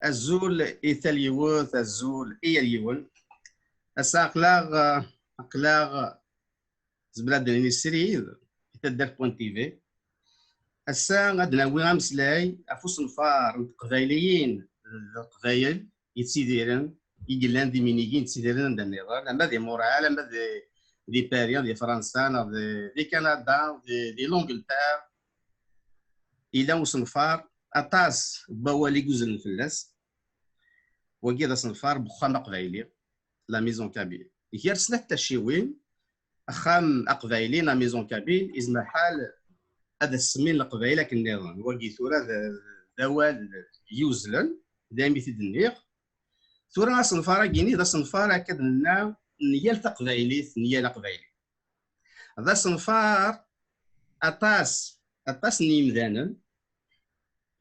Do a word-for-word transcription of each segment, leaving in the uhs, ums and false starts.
Azul i tal yiwet, azul i yal yiwen. Ass-a aql-aɣ, aql-aɣ zemreɣ ad d-nini srid i taddart point T V. Ass-a ad d-nawi ameslay ɣef usenfar n teqbayliyin d leqbayel yettidiren, i yellan d iminigen yettidiren anda nniḍen, ama di Montréal, ama di, di Paris, di Fransa, neɣ di, di Canada, di, di l'Angleterre. Yella usenfar, aṭas n wawal i yuzlen fell-as. Wagi d asenfar n uxxam aqbayli, la maison kabyle. Gar snat tacciwin, axxam aqbayli, la maison kabyle, izmer lḥal ad as-semmin leqbayel akken nniḍen. Wagi tura d, d awal yuzlen, daymi t-id-nniɣ. Tura asenfar-agi-ni d asenfar, akka d-nenna, n yal taqbaylit, n yal aqbayli. D asenfar aṭas, aṭas n yimdanen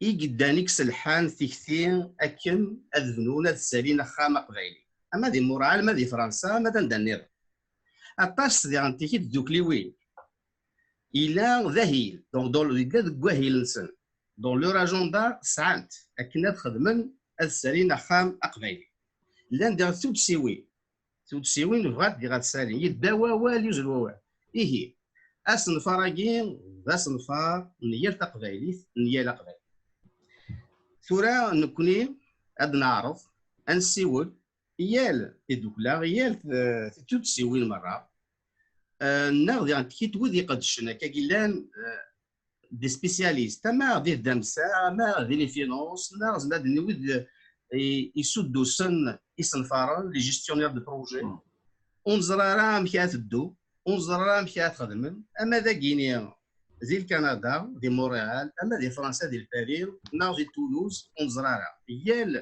i yeddan, i iselḥan tikti akken ad bnun, ad ssalin axxam aqbayli. Ama di Muṛeɛ, ama di Fransa, ama d anda nniḍen. Aṭas diɣen tikti n tdukliwin. Yella d ahil, donc, dans le, yella deg wahil-nsen. Dans leur agenda, sɛan-t akken ad xedmen, ad ssalin axxam aqbayli. Llan diɣen tuddsiwin. Tuddsiwin bɣant diɣ ad ssalin. Yedda wawal, yuzzel wawal. Ihi, asenfar-agi d asenfar n yal taqbaylit, n yal aqbayli. Tura nekkni ad neɛreḍ ad nessiwel i yal tidukla, i yal, eh, tuddsiwin merra, eh, neɣ diɣen tikti n wid iqeddcen akka i yellan, eh, des spécialistes, ama di tdamsa, ama di les finances, neɣ zemreɣ ad d-nini wid, eh, isuddusen isenfaren, les gestionnaires de projet. Ur neẓri ara amek ara teddu, ur neẓri ara amek ara txedmem, ama dagini di Lkanada, di Montréal, ama di Fransa, di Paris, neɣ di Toulouse, ur neẓri ara. Yal,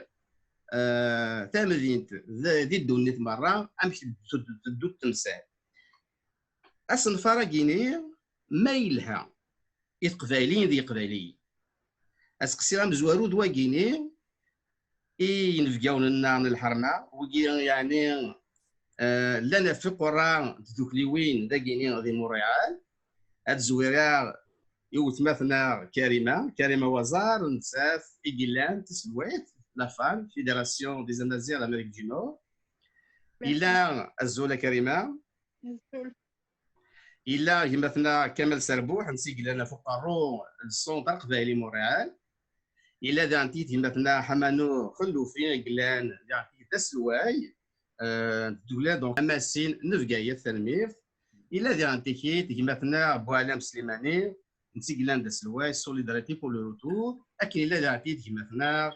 eh, tamdint d-, di ddunit merra, amek teddu, teddu temsal. Asenfar-agi-ni ma yelha i teqbayliyin d yeqbayliyen. Aseqsi amezwaru d wagini i yinebgawen-nneɣ n lḥerma, wigi yeɛni, eh, llan ɣef iqerra n tdukliwin dagini di Montréal. Ad zwireɣ i wetma-tneɣ Karima, Karima Waẓar, nettat i yellan d taselwayt, la FAM, Fédération des Amaziɣ d'Amérique du Nord. Yella, azul a Karima. Azul. Yella gma-tneɣ Kamal Serbuḥ, netta i yellan ɣef uqerru n Centre Aqbayli Montréal. Yella diɣen tigi gma-tneɣ Ḥamanu Xellufi, i yellan diɣen tigi d aselway, euh, n tdukla, donc Amasin n Bgayet, tanemmirt. Yella diɣen tigi gma-tneɣ Buɛlam Slimani, netta i yellan d aselway, Solidarité pour le Retour. Akken yella diɣen tigi gma-tneɣ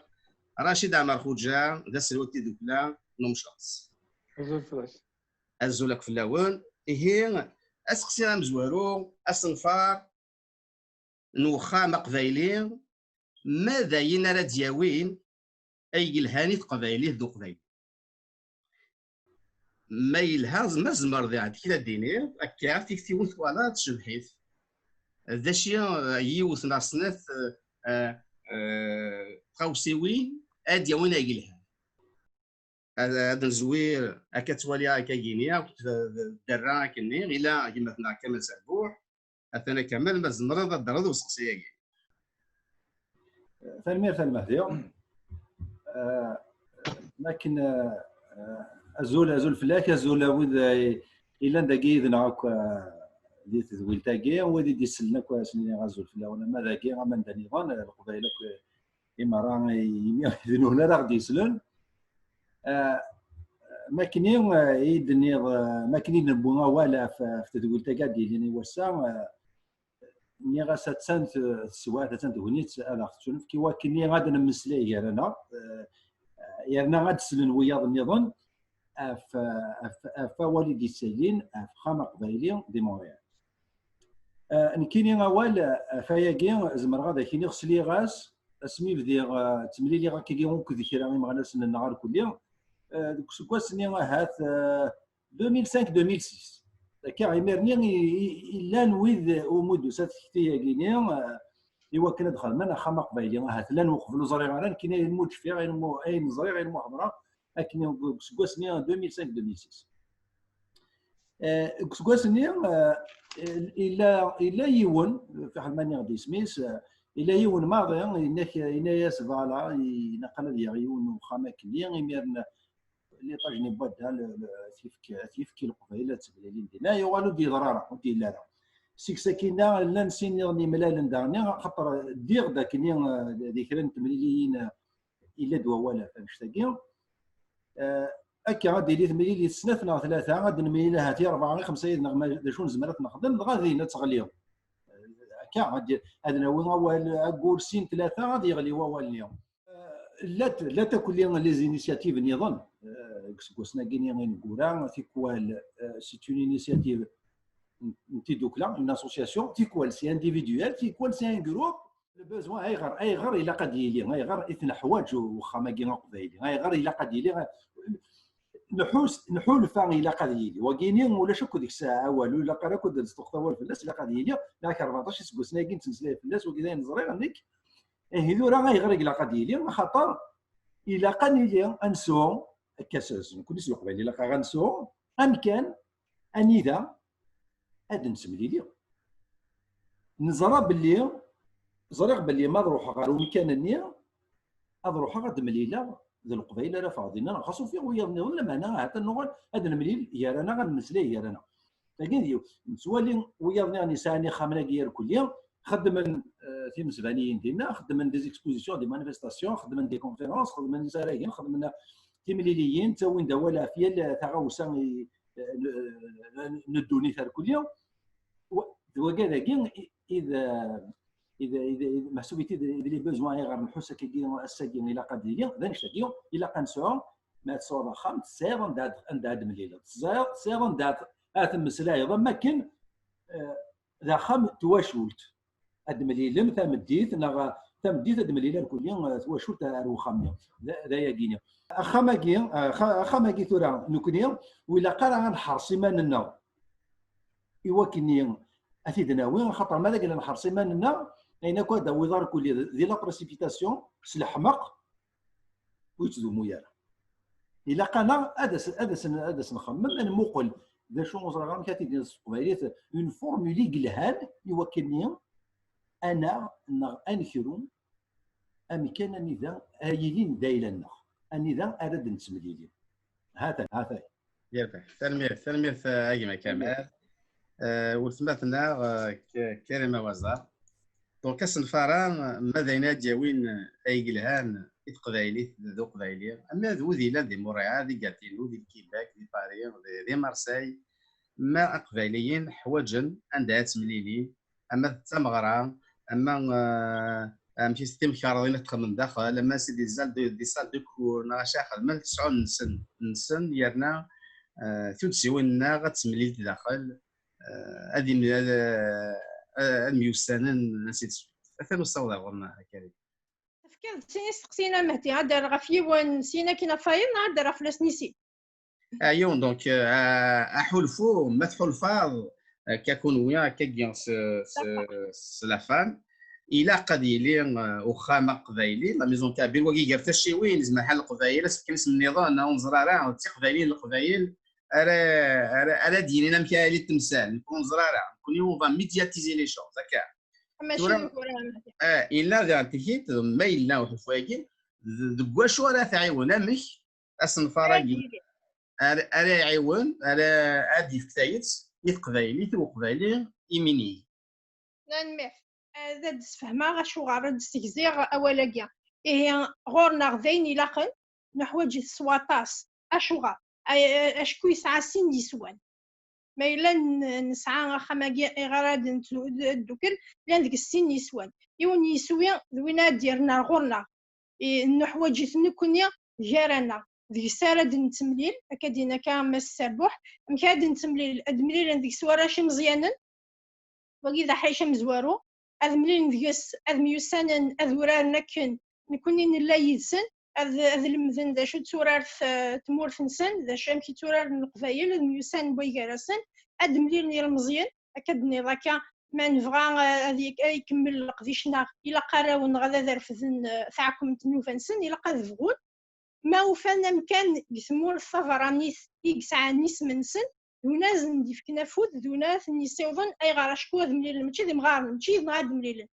Racid Ɛmer Xuǧa, d aselway n tidukla n Umecras. Azul fell-ak. Azul akk fell-awen. Ihi, aseqsi amezwaru, asenfar n uxxam aqbayli, ma d ayen ara d-yawin ay yelhan i teqbaylit d uqbayli? Ma yelha, ma tzemreḍ iɛeddik ad d-tiniḍ, akka tiktiwin twalaḍ tcebḥ-it. D acu, eh, yiwet neɣ snat, eh, eh, eh, tɣawsiwin ad d-yawin ay yelhan? Ad, ad nezwir, akka ttwaliɣ akka gini, akked d-, d-, dderra akkenni, ila gma-tneɣ Kamal Serbuḥ, atan a Kamal, ma tzemreḍ ad d-terreḍ i useqsi-agi. Tanemmirt a Lmehdi. Eh, akken, eh, eh, azul, azul fell-ak, azul a wid, eh, yellan dagi yid-neɣ akk, eh, di tedwilt-agi, wid i d-isellen akk, eh, ad sen-iniɣ azul fell-awen, ama dagi, ama anda nniḍen, eh, Leqbayel akk, eh, i merra, eh, imi d nehna ara ɣ-d-yeslen. Eh, makni, eh, i d-nniɣ, eh, makni i d-newwi awal ɣef, ɣef tedwilt-agi ad d-yilin i wass-a, eh, nniɣ-as attan t-, teswiɛt, attan tegnit ad aɣ-tettunefk i wakken ad nemmeslay gar-aneɣ, eh, yerna ad d-slen wiyaḍ nniḍen ɣef, ɣef, ɣef wawal i d-yettalin ɣef uxxam aqbayli di Montréal. Eh, nekkini awal, eh, ɣef ayagi, zemreɣ ad ak-iniɣ sliɣ-as asmi bdiɣ, eh, ttemliliɣ akkagi akked kra imeɣnasen-nneɣ irkelli, eh, deg useggas-nni ahat, eh, deux mille cinq, deux mille six. Akka, imir-nni i, i, i llan wid umi d-tusa tekti-agi-ni, eh, i wakken ad xedmen axxam aqbayli. Ahat llan uqbel ur ẓriɣ ara, nekkini ayen mu d-cfiɣ, ayen mu, ayen ẓriɣ, ayen mu ḥeḍreɣ, akken deg useggas-nni deux mille cinq, deux mille six. Eh, deg useggas-nni, eh, illa, illa yiwen, fiḥel ma nniɣ-d isem-is, eh, Yella yiwen maḍi, yenna-k, yenna-yas, voilà, ilaq ad yaɣ yiwen n uxxam akkenni, imiren l'étage n Ibadda, le, le, ad t-yefk, ad t-yefk i Leqbayel ad ttemlilin dinna. Yuɣal ur d-yeḍra ara, ur d-yelli ara. Seg sakkin-a, llan sin nniḍen yemlalen daɣen, axaṭer ddiɣ-d akkenni, eh, di kra n temliliyin, eh, yella-d wawal ɣef annect-agi. Eh, akka ad d-tili temlilit snat neɣ tlata, ad d-nemlil ahat i rebɛa, i xemsa yid-neɣ, ma d acu nezmer ad t-nexdem, dɣa din ad teɣli. Eh, akka ad, ad nawi awal, ayyur sin tlata, ad yeɣli wawal-nni. Eh, llant, llant akk les initiatives nniḍen, eh, deg useggasen-agi ineggura, tikwal, eh, c'est une initiative n, n tiddukla, une association, tikwal c'est individuel, tikwal c'est un groupe. Le besoin, ayɣer, ayɣer ilaq ad yili, ayɣer i t-neḥwaǧ uxxam-agi aqbayli, ayɣer ilaq ad yili, nḥus, nḥulfa ilaq ad yili. Wagini ulac akk deg-s awal, ur ilaq ara akk ad d-nesṭuqet awal fell-as, ilaq ad yili. Neɣ rbeɛṭac iseggasen-agi nettmeslay fell-as, wagi d ayen ẓriɣ nekk. Ihi tura ayɣer i ilaq ad yili? Axaṭer ilaq ad nili, ad nesɛu, akka s, s, nekkni s Leqbayel ilaq-aɣ ad nesɛu amkan anida ad nettemlili. Neẓra belli, ẓriɣ belli ma ad ruḥeɣ ɣer umkan-nni, ad ruḥeɣ ad d-mlileɣ d Leqbayel ara ffɣeɣ dinna, neɣ xas ufiɣ wiyaḍ nniḍen, lameɛna ahat ad nuɣal ad nemlil gar-aneɣ, ad nemmeslay gar-aneɣ. Dagi d yiwet. Nettwali wiyaḍ nniḍen yesɛan ixxamen-agi irkelli, xeddmen, eh, timesbaniyin dinna, xeddmen des expositions, des manifestations, xeddmen des conférences, xeddmen isaragen, xeddmen timliliyin, ttawin-d awal ɣef yal taɣawsa i, eh, n, n ddunit irkelli. Wa-, d wagad-agi i, i d, i d, i d, i d, meḥsub i d, i d les besoins ayɣer nḥus akkagi ass-agi ilaq ad yili, d annect-agi, ilaq ad nesɛu, ma tesɛuḍ axxam, tesɛiḍ anda ad, anda ad temlileḍ, tesɛiḍ, tesɛiḍ anda ad, ad temmeslayeḍ, am wakken, eh, d axxam n twacult. Ad d-temlilem tameddit, neɣ tameddit ad d-temlil irkelli, eh, twacult ar wexxam-nni. D, d ayagi-nni. Axxam-agi, eh, axa-, axxam-agi tura, nekkni, ur ilaq ara ad nḥerṣ iman-nneɣ i wakken ad t-id-nawi, axaṭer ma d agla nḥerṣ iman-nneɣ, ayen akk ad d-tawiḍ irkelli di la précipitation, s leḥmeq, ur yettdumu ara. Ilaq-aneɣ ad as-, ad as-, ad as-nxemmem, ad nmuqel d acu, ur ẓriɣ amek ad t-id-nini s teqbaylit, une formule i yelhan i wakken-nni ad naɣ neɣ ad nekru amkan anida ara yilin d ayla-nneɣ, anida ara d-nettemlili. Hatan, hatan. Yerbeḥ. Tanemmirt, tanemmirt, a gma Kamal. Eh, weltma-tneɣ, eh, K-, Karima Wazar. Donc, asenfar-a, ma d ayen ad d-yawin, eh, ay yelhan i teqbaylit d uqbayli, ama d wid yellan di Montréal, di Gatineau, di Québec, di Paris, di, di Marseille, ma aqbayliyen ḥwaǧen anda ad ttemlilin, ama d tameɣra, ama, eh, amek i s-, timkarḍin ad xedmen daxel, ama c'est des salles de, des salles de cours, neɣ acu xedmen, tesɛun nsen, nsen, yerna, eh, tuddsiwin-nneɣ ad temlil daxel, eh, ad im-, ad, eh, ad myussanen, ainsi de suite. Atan usaweḍ ar ɣur-neɣ, a Karim. Tefkiḍ-d sin isteqsiyen a Mehdi, ad d-rreɣ ɣef yiwen, sin akin ɣef wayeḍ, neɣ ad d-rreɣ fell-asen i sin? Ayon, donc, euh, aḥulfu, ma tḥulfaḍ, euh, akka kunwi, akkagi s, s, s la femme, ilaq ad yili, euh, uxxam aqbayli, la maison kabyle, wagi gar tacciwin, zmaḥ leqbayel, asefk isem nniḍen, ur neẓri ara, d tiqbayliyin n leqbayel, ara, ara, ara d-yinin amek ara yili temsal, nekk ur neẓri ara, nekkni on va médiatiser les choses, akka. Mačči d ugur ara. Ah, yella daɣen tikit, ma yella uḥulfu-agi, d-, deg wacu ara tɛiwen, amek asenfar-agi ara, ara iɛiwen, ara ad yefk tayet i teqbaylit, i uqbayli, imini. Tanemmirt. Ad d-sfehmeɣ acuɣer ad d-ssegziɣ awal-agi. Ihi, ɣur-neɣ d ayen ilaqen, neḥwaǧ-it s waṭas. Acuɣer? A-, a-, acku yesɛa sin n yiswan. Ma yella n-, nesɛa axxam-agi iɣer ad neddukel, llan deg-s sin n yiswan. Yiwen n yiswi d win ara d-yerren ar ɣur-neɣ. I, nuḥwaǧ-it nekkni gar-aneɣ. Deg-s ara d-nettemlil, akka d-yenna akka Mass Serbuḥ. Amek ara d-nettemlil? Ad mlilen deg-s warrac imeẓyanen, wagi d aḥric amezwaru, ad mlilen deg-s, ad myussanen, ad uraren akken nekkni nella yid-sen, ad, ad lemden d acu d turart, eh, tmurt-nsen, d acu amek i tturaren Leqbayel, ad myussanen wway gar-asen, ad mlilen yilmeẓyen, akka d-tenniḍ akka, ma nebɣa, eh, ad ik-, ad ikemmel leqdic-nneɣ, ilaq arraw-nneɣ ad, ad refden, eh, taɛkemt n nnuba-nsen, ilaq ad bɣun, ma ufan amkan deg tmurt tabeṛṛanit i yesɛan isem-nsen, d win ara sen-d-yefken afud, d win ara ten-yessiwḍen. Ayɣer? Acku ad mlilen, mačči d imɣaren, mačči yid-neɣ ad mlilen.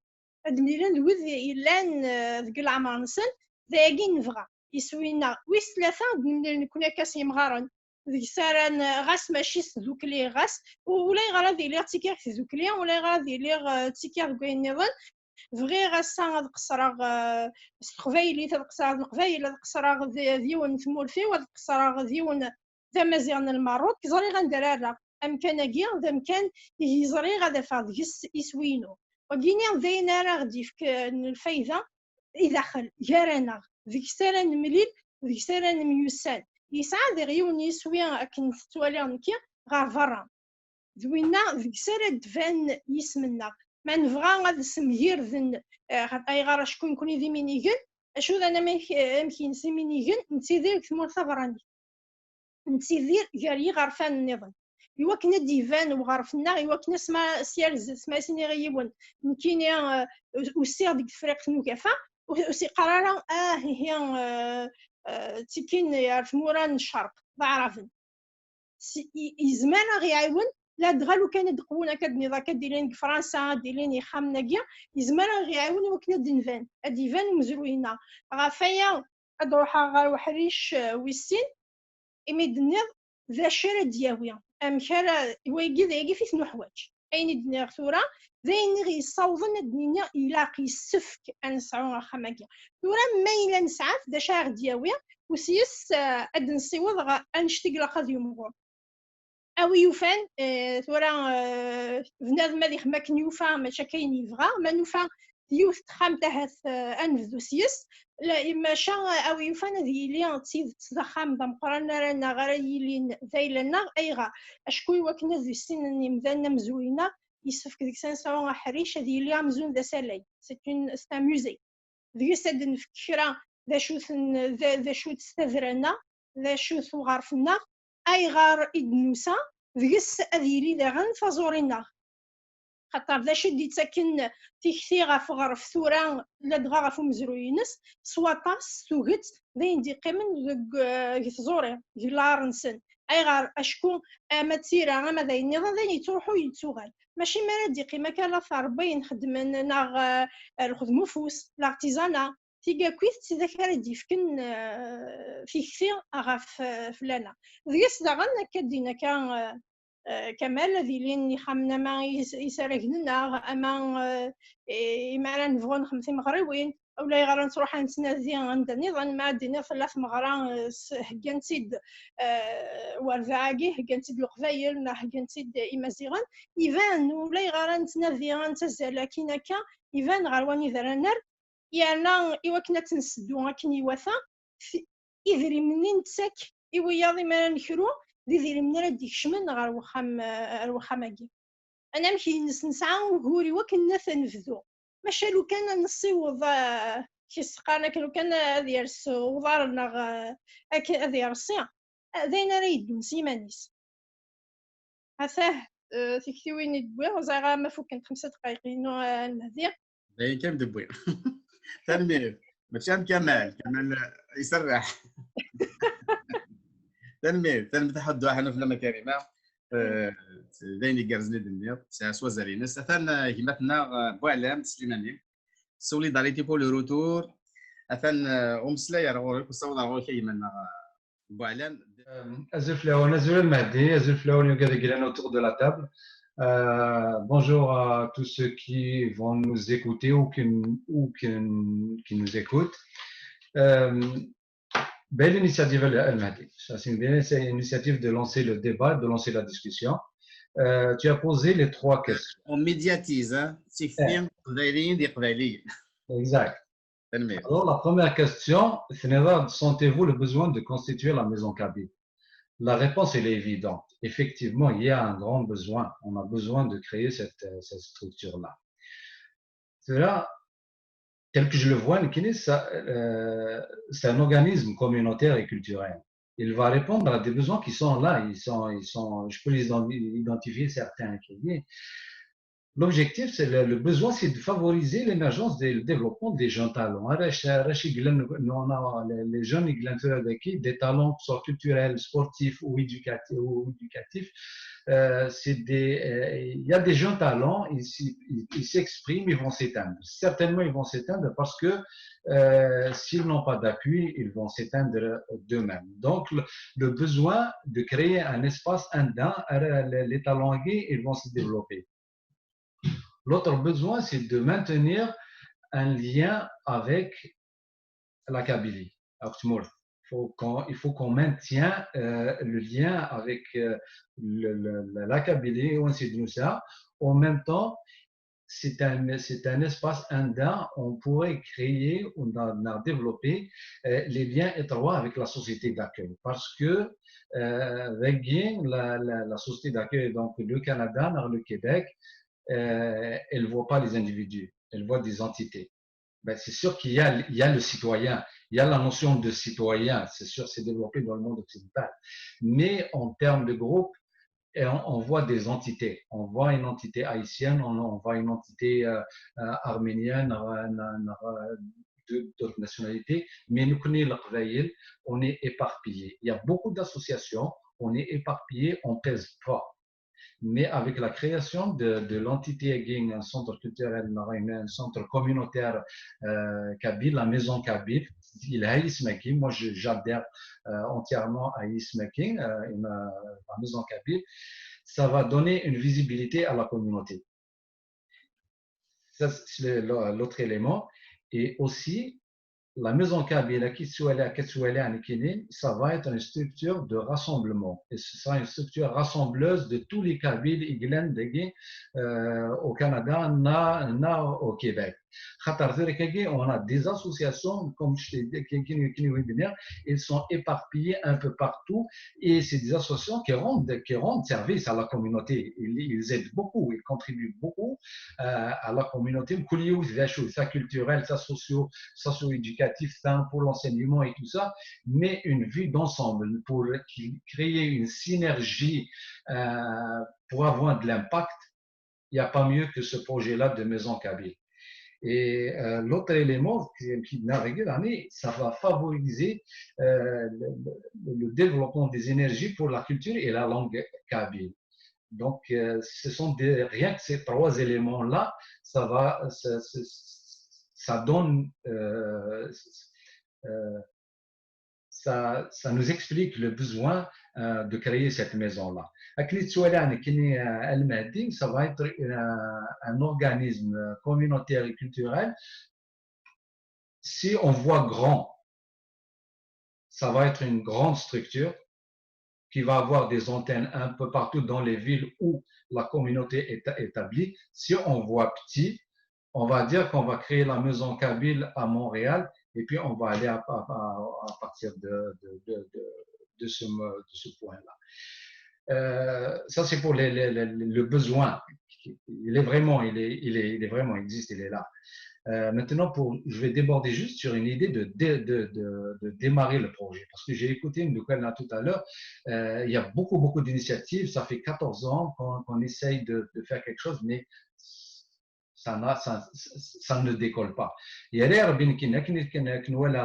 ad mlilen d wid yellan, eh, deg leɛmer-nsen, d ayagi i nebɣa. Iswi-nneɣ wis tlata, ad nemlil nekkni akka s yimɣaren, deg-s ara n-, ɣas mačči s tdukli, ɣas u-, ulayɣer ad iliɣ ttekkiɣ deg tdukli, ulayɣer ad iliɣ, eh, ttekkiɣ deg wayen nniḍen. Bɣiɣ ass-a ad qeṣṣreɣ, eh, s teqbaylit, ad qeṣṣreɣ d leqbayel, ad qeṣṣreɣ d, d yiwen n tmurt-iw, ad qeṣṣreɣ d yiwen d amaziɣ n Lmerruk. Ẓriɣ anda ara rreɣ. Amkan-agi d amkan i ẓriɣ ad afeɣ deg-s iswi-inu. Wagini d ayen ara ɣ-d-yefk, eh, n lfayda i daxel, gar-aneɣ, deg-s ara nemlil, deg-s ara nemyussan. Yesɛa diɣ yiwen n yiswi akken tettwaliɣ nekki ɣer berra. D winna deg-s ara d-ban yisem-nneɣ. Ma nebɣa ad semgirden, eh, ayɣer acku nekkni d iminigen, acu d anamek, eh, amek-ines iminigen, nettidir deg tmurt taberranit. Nettidir gar yiɣerfan nniḍen. Iwakken ad d-iban uɣerf-nneɣ, iwakken asma s-, s-, ma as-iniɣ i yiwen, nekkini, eh, usiɣ-d deg Tefriqt n Ugafa, ur, ur s-iqqar ara, ah, ihi, eh, eh, ttikkin ar tmura n ccerq, d aɛraben. S-, i-, yezmer ad ɣ-iɛiwen, ladɣa lukan ad d-qwun akka d-nniḍ, akka d-ilin deg Fransa, ad d-ilin yixxamen-agi, yezmer ad ɣ-iɛiwen i wakken ad d-nban, ad d-iban umezruy-nneɣ. Ɣef waya, ad ruḥeɣ ɣer uḥric, eh, wis sin, imi d-nniḍ d acu ara d-yawi, amek ara, wayagi d ayagi i t-nuḥwaǧ. Ayen i d-nniɣ tura, d ayen i ɣ-yessawḍen ad d-nini ilaq, yessefk ad nesɛu axxam-agi. Tura ma yella nesɛa-t, d acu ara ɣ-d-yawi, u s-yes, eh, ad d-nessiweḍ ɣer annect i ilaq ad yumɣur. A wi yufan, eh, tura, eh, bnadem ad ixdem akken yufa, mačči akka ayen yebɣa. Ma nufa yiwet texxamt ahat, eh, ad nebdu s-yes. La, maca, eh, a wi yufan ad yili d tidet d axxam d ameqqran ara neɣ ara yilin d ayla-nneɣ. Ayɣer? Acku iwakken ad issinen yimdanen amezruy-nneɣ, yessefk deg-s ad nesɛu aḥric, ad yili amzun d asalay. C'est une, c'est un musée. Deg-s ad d-nefk kra d acu-ten, d, d acu-tt tadra-nneɣ, d acu-t uɣerf-nneɣ, ayɣer i d-nusa, deg-s ad yili daɣen taẓuri-nneɣ. Xaṭer d acu i d-yettakken tikti ɣef uɣref tura, ladɣa ɣef umezruy-ines, s waṭas, s tuget, d ayen d-yeqqimen deg, eh, deg tẓuri, deg laɣer-nsen. Ayɣer? Acku ama d tira, ama d ayen nniḍen, d ayen yettruḥu yettuɣal. Mačči mi ara d-yeqqim akka later n wayen xeddmen, neɣ, eh, lxedm ufus, l'artisanat, tigakit d tidak ara d-yefken, eh, tikti ɣef, eh, fell-aneɣ. Deg-s daɣen, akka d-yenna akka, eh, eh, Kamal, ad ilin yixxamen ama i is-, isaragen-nneɣ, ama, eh, i, imi ara nebɣu nexdem timeɣriwin, ulayɣer ad nettruḥ ad nettnadi anda nniḍen, ma ad d-iniɣ tella tmeɣra, eh, s-, heggan-tt-id, eh, Werbaɛ-agi, heggan-tt-id Leqbayel, neɣ heggan-tt-id Imaziɣen, iban, ulayɣer ad nettnadi, ad nettazzal akkin akka, iban ɣer wanida ara nerr, yerna iwakken ad tt-nseddu akken iwata, t-, idrimen i nettak i wiyaḍ imi ara nekru, d idrimen ara d-ikecmen ɣer wexxam, eh, ɣer wexxam-agi. Anamek-ines nesɛa ugur i wakken ad t-nebdu. Maca lukan ad nessiweḍ, eh, kis qqaren akken lukan ad yers uḍar-nneɣ, eh, akken ad yersi, eh, d ayen ara yeddun s yiman-is. Atah, eh, tiktiwin i d-wwiɣ, ur ẓriɣ ara ma fukkent xemsa dqayeq-inu, eh, a Lmehdi. D ayen kan d-wwiɣ. Tanemmirt. Mačči am Kamal, Kamal, eh, iserreḥ. Tanemmirt, tanemmirt a Ḥuddu, ḥna fell-am a Karima. Eh, d ayen igerrzen i d-tenniḍ, tesɛa s wazal-ines. Atan, eh, gma-tneɣ, eh, Buɛlam Slimani. Solidarité pour le retour. Atan, eh, umeslay ar ɣur-k, usaweḍ ar ɣur-k a gma-nneɣ, eh, Buɛlam. Euh, azul fell-awen, azul a Lmehdi, azul fell-awen i wigad i yellan autour de la table. Euh, bonjour à tous ceux qui vont nous écouter ou qui, ou qui, qui nous écoutent. Euh, belle initiative, a Lmehdi. Ça, c'est une belle initiative de lancer le débat, de lancer la discussion. Euh, tu as posé les trois questions. On médiatise, hein. Tikti, eh, Qbayliyin d Iqbayliyen. Exact. Tanemmirt. Alors, la première question, tenniḍ-aɣ-d, sentez-vous le besoin de constituer la maison kabyle ? La réponse, elle est évidente. Effectivement, il y a un grand besoin. On a besoin de créer cette, euh, cette structure-là. Cela, tel que je le vois, nekkini, ça, euh, c'est un organisme communautaire et culturel. Il va répondre à des besoins qui sont là, ils sont, ils sont, je peux les ident-, identifier certains qui y est. L'objectif, c'est le, le besoin, c'est de favoriser l'émergence et le développement des jeunes talents. Hein, les, les jeunes, les jeunes, des talents, que ce soit culturels, sportifs ou éducatifs, ou éducatifs. Euh, c'est des, euh, il y a des jeunes talents, ils, ils, ils s'expriment, ils vont s'éteindre. Certainement, ils vont s'éteindre parce que euh, s'ils n'ont pas d'appui, ils vont s'éteindre d'eux-mêmes. Donc, le, le, besoin de créer un espace indien, les talents gays, ils vont se développer. L'autre besoin, c'est de maintenir un lien avec la Kabylie. Faut il faut qu'on maintienne euh, le lien avec euh, le, le, la Kabylie et ainsi de suite. En même temps, c'est un, c'est un espace indien, on pourrait créer ou développer euh, les liens étroits avec la société d'accueil. Parce que euh, la, la, la, société d'accueil, donc le Canada, le Québec, euh, elle ne voit pas les individus, elle voit des entités. Ben, c'est sûr qu'il y a, il y a le citoyen, il y a la notion de citoyen, c'est sûr, c'est développé dans le monde occidental. Mais en termes de groupe, et on, on, voit des entités. On voit une entité haïtienne, on, on voit une entité euh, euh, arménienne, euh, d'autres nationalités, mais nous connaissons le on est éparpillé. Il y a beaucoup d'associations, on est éparpillé, on pèse pas. Mais avec la création de, de l'entité Ging, un centre culturel, un centre communautaire euh, kabyle, la maison kabyle, il a Ismaki. Moi, j'adhère euh, entièrement à Ismaki, euh, la maison kabyle. Ça va donner une visibilité à la communauté. Ça, c'est l'autre élément. Et aussi, la maison kabyle, ça va être une structure de rassemblement. Et ce sera une structure rassembleuse de tous les Kabyles, Iglen, euh, au Canada, na, na au Québec. On a des associations, comme je t'ai dit, elles sont éparpillées un peu partout et c'est des associations qui rendent, qui rendent service à la communauté. Ils, ils aident beaucoup, ils contribuent beaucoup euh, à la communauté, sa culturelle, sa socio, socio-éducative, pour l'enseignement et tout ça, mais une vue d'ensemble pour créer une synergie euh, pour avoir de l'impact. Il n'y a pas mieux que ce projet-là de Maison Kabyle. Et euh, l'autre élément qui, qui ça va favoriser euh, le, le, développement des énergies pour la culture et la langue kabyle. Donc, euh, ce sont des, rien que ces trois éléments-là, ça va, ça, ça donne, euh, euh, ça, ça nous explique le besoin euh, de créer cette maison-là. Akken i ttwaliɣ nekkini, euh, Al Mahdi, ça va être euh, un organisme communautaire et culturel. Si on voit grand, ça va être une grande structure qui va avoir des antennes un peu partout dans les villes où la communauté est établie. Si on voit petit, on va dire qu'on va créer la maison kabyle à Montréal et puis on va aller à, à, à partir de, de, de, de, ce, de ce point-là. Euh, ça, c'est pour les, les, les, le besoin. Il est vraiment, il est, il est, il est vraiment, il existe, il est là. Euh, maintenant, pour, je vais déborder juste sur une idée de, de, de, de, démarrer le projet. Parce que j'ai écouté une de là tout à l'heure, euh, il y a beaucoup, beaucoup d'initiatives. Ça fait quatorze ans qu'on qu essaye de, de, faire quelque chose, mais ça, ça, ça, ne décolle pas. Et alors,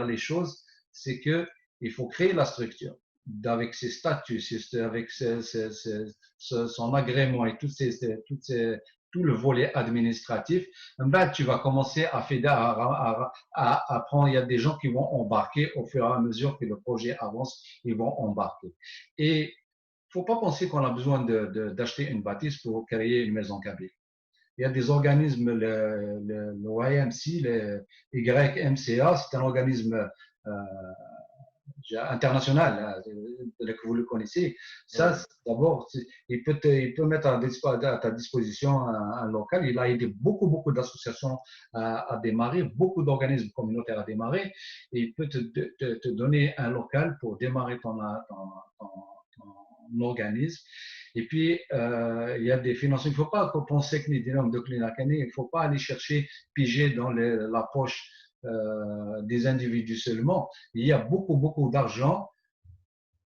les choses, c'est qu'il faut créer la structure avec ses statuts, avec ses, ses, ses, son agrément et toutes ces, toutes ces, tout le volet administratif. Ben, tu vas commencer à, à, à, à, à prendre, il y a des gens qui vont embarquer au fur et à mesure que le projet avance, ils vont embarquer. Et il ne faut pas penser qu'on a besoin d'acheter une bâtisse pour créer une maison kabyle. Il y a des organismes, le, le, le Y M C, le Y M C A, c'est un organisme euh, international, hein, que vous le connaissez. Ça, d'abord, il peut, te, il peut mettre à, à ta disposition un, un, local. Il a aidé beaucoup, beaucoup d'associations à, à, démarrer, beaucoup d'organismes communautaires à démarrer. Et il peut te, te, te, donner un local pour démarrer ton, ton, ton, ton organisme. Et puis, euh, il y a des financements. Il ne faut pas penser que les hommes de Clinacani, il ne faut pas aller chercher, piger dans les, la poche euh, des individus seulement. Il y a beaucoup, beaucoup d'argent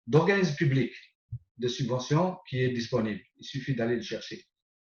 d'organismes publics, de subventions qui est disponible. Il suffit d'aller le chercher.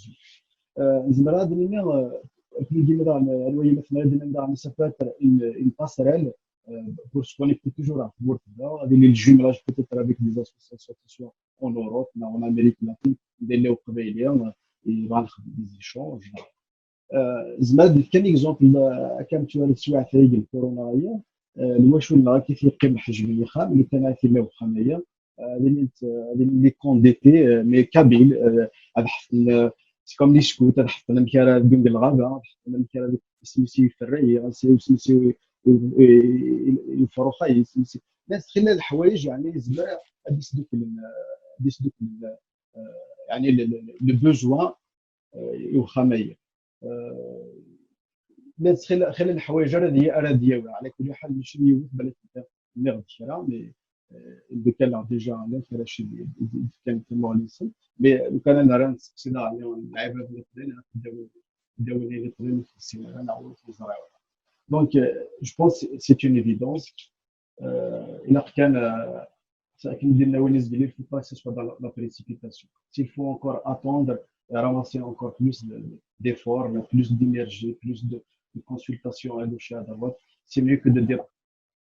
amzun. Euh, nezmer ad nini, euh, akken i d-yenna daɣen, euh, Alway Matmara, ad nini daɣen, ça peut être une, une passerelle, euh, pour se connecter toujours ɣer tmurt da, ad yili le jumelage peut-être avec des associations en Europe, neɣ en Amérique latine, d illa uqbayli, euh, yebɣan nexdem des échanges. Euh, nezmer ad d-nefk kan exemple, euh, akka metwal teswiɛt-agi n corona-agi, euh, lwacul-nneɣ akka yeqqim ḥejj n yexxam, lukan ara tili uxxam-agi, euh, ad ilint, euh, ad ilin les camps d'été, euh, mais kabyles, euh, ad ḥeften, euh, c'est comme les scouts, ad ḥeften amek ara ddun deg lɣaba, ad ḥeften amek ara isem-is iferray, isem-is ifruxay, isem-is. Llant xilla leḥwayeǧ, yeɛni, yezmer ad d-isduklen, euh, ad d-isduklen, euh, yeɛni, le, le, le besoin, euh, i uxxam-agi. Euh, llant xilla, xilla leḥwayeǧ ara d-, ara d-yawi. Ɛla kulli ḥal, mačči d yiwet, balak nniɣ-d kra, mais, euh, lukan déjà, llant arrac i d-, i d-, i d-fkan tamuɣli-nsen. Mais lukan ad nerra nesteqsi daɣen lɛibad n Leqbayel, ad d-awin, ad d-awin i Leqbayel ur t-nessin ara, neɣ ur t-neẓri ara. Donc, euh, je pense que c'est une évidence. Euh, ilaq kan, euh, akken i d-yenna win izeglen, il faut pas que ce soit dans la, la précipitation. S'il faut encore attendre et ramasser encore plus de, d'efforts, plus d'énergie, plus de, de consultations à gauche et à droite, c'est mieux que de, dé-,